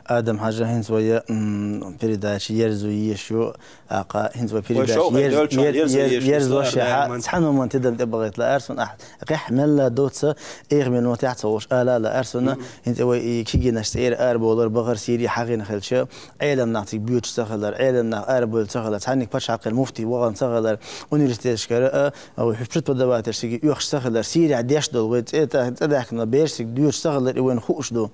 Адам-Хьажа, хӀинца вай, м, передача ерзо езаш ю, тӀаккха хӀинца вай передача шовкъе ерз-, доьлча ер-, ерзо ер-, езаш ю, ерзош бисмиллахӀир-рахьманир-рахьим. Цхьана хӀуманна тидам тӀе бахийта лаьара суна ахь. Къаьхьа мелла доцца, эха минот яц ца волуш ала лаьара суна. ХӀинца вай и кегийнаш цӀера арабовлар, бахар Сири хьахийна хилча, Ӏелам нах цига боьдуш ца хилар, Ӏелам нах арабевлла ца хилар, цхьаннега пачхьалкхера муфти вахана ца хилар, университеташкара, а, а, вай преподавательш цига оьхуш ца хилар, Сири хьан деш долу вай цӀе та-, цӀе даьхкина бераш цига доьдуш ца хилар, и вайна хууш ду.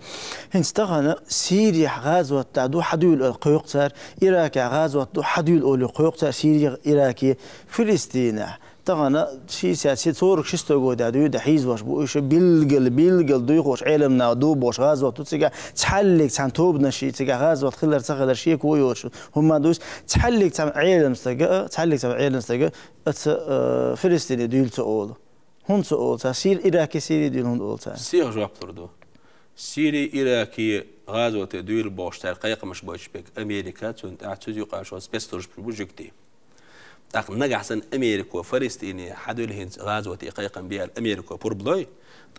ХӀинца тахана Сирехь гӀазот ду хьан дуьйла аьлла кхойкху цара, Иракехь гӀазот ду хьан дуьйла олий кхойкху цара, Сири, Ираки, Филистинехь. Тахана шестьдесят, се-, сорок шестой годехь дуьйна хьийзош бу уьш, билггал, билггал дуьйхуш Ӏелам нах ду бохуш гӀазот ду цигахь, цхьаллиг цхьана тобанаший цигахь гӀазот хилар ца хилар шеко йоцуш хӀума ма ду иза, цхьаллиг цхьана Ӏелам стага, цхьаллиг цхьана Ӏелам стага, аца, э, Филистине дуьйла ца олу. ХӀунда ца олу цара? Сир-, Ираки, Сири дуьйла хӀунда олу цара? Сиха жоп лур ду. Сири, Ираки гӀазоте дуьйла бохуш цара кхайкхамаш бойтуш берг Америка, цунна тӀаьхьа цуьнан юкъахь шен спецслужбаш бу жуьгтий. ТӀаккха нагахь санна Америко Фалестине хьан дуьйла хӀинца гӀазоте кхайкхам бе аьлла, Америко пурба лой,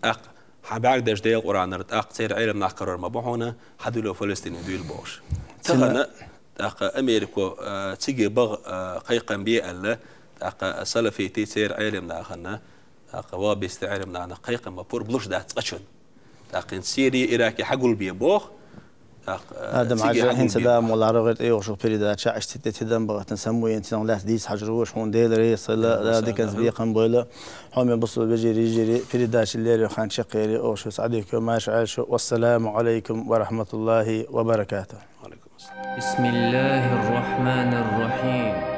тӀаккха хьан бӀаьрг дерш Делан Къуръанара, тӀаккха церан Ӏелам нах карор ма бу хьуна, хьан дуьйло Фалестине дуьйла бохуш. Цина- Тахана, тӀаккха Америко, а, циге баха, а, кхайкхам бе аьлла, тӀаккха салафитий церан Ӏелам нахана, тӀаккха вахабистий Ӏелам нахана кхайкхам бан пурба луш дац цкъачунна. ТӀаккха хӀинца Сири, Ираки хьан гулбе боху, тӀаккха, а, Адам-Хьажа, хӀинца дамо лахьара гӀерта йогӀуш передача, иштта тӀе тидам бахийтина самуен цунах лаьцна дийца хьажар ву, хьуна Дела реза хуьлда, Дала диканца бекхам бойла. Хьоме бусулба вежарий, йижарий, передача леррина хан чекхъери, оха шуьца Ӏадика йо, марша Ӏойла шу. Вассаламу Ӏалайкум ва рахьматуллахӀи ва баракатухӀ. Ва Ӏалайкум ассалам. بسم الله الرحمن الرحيم.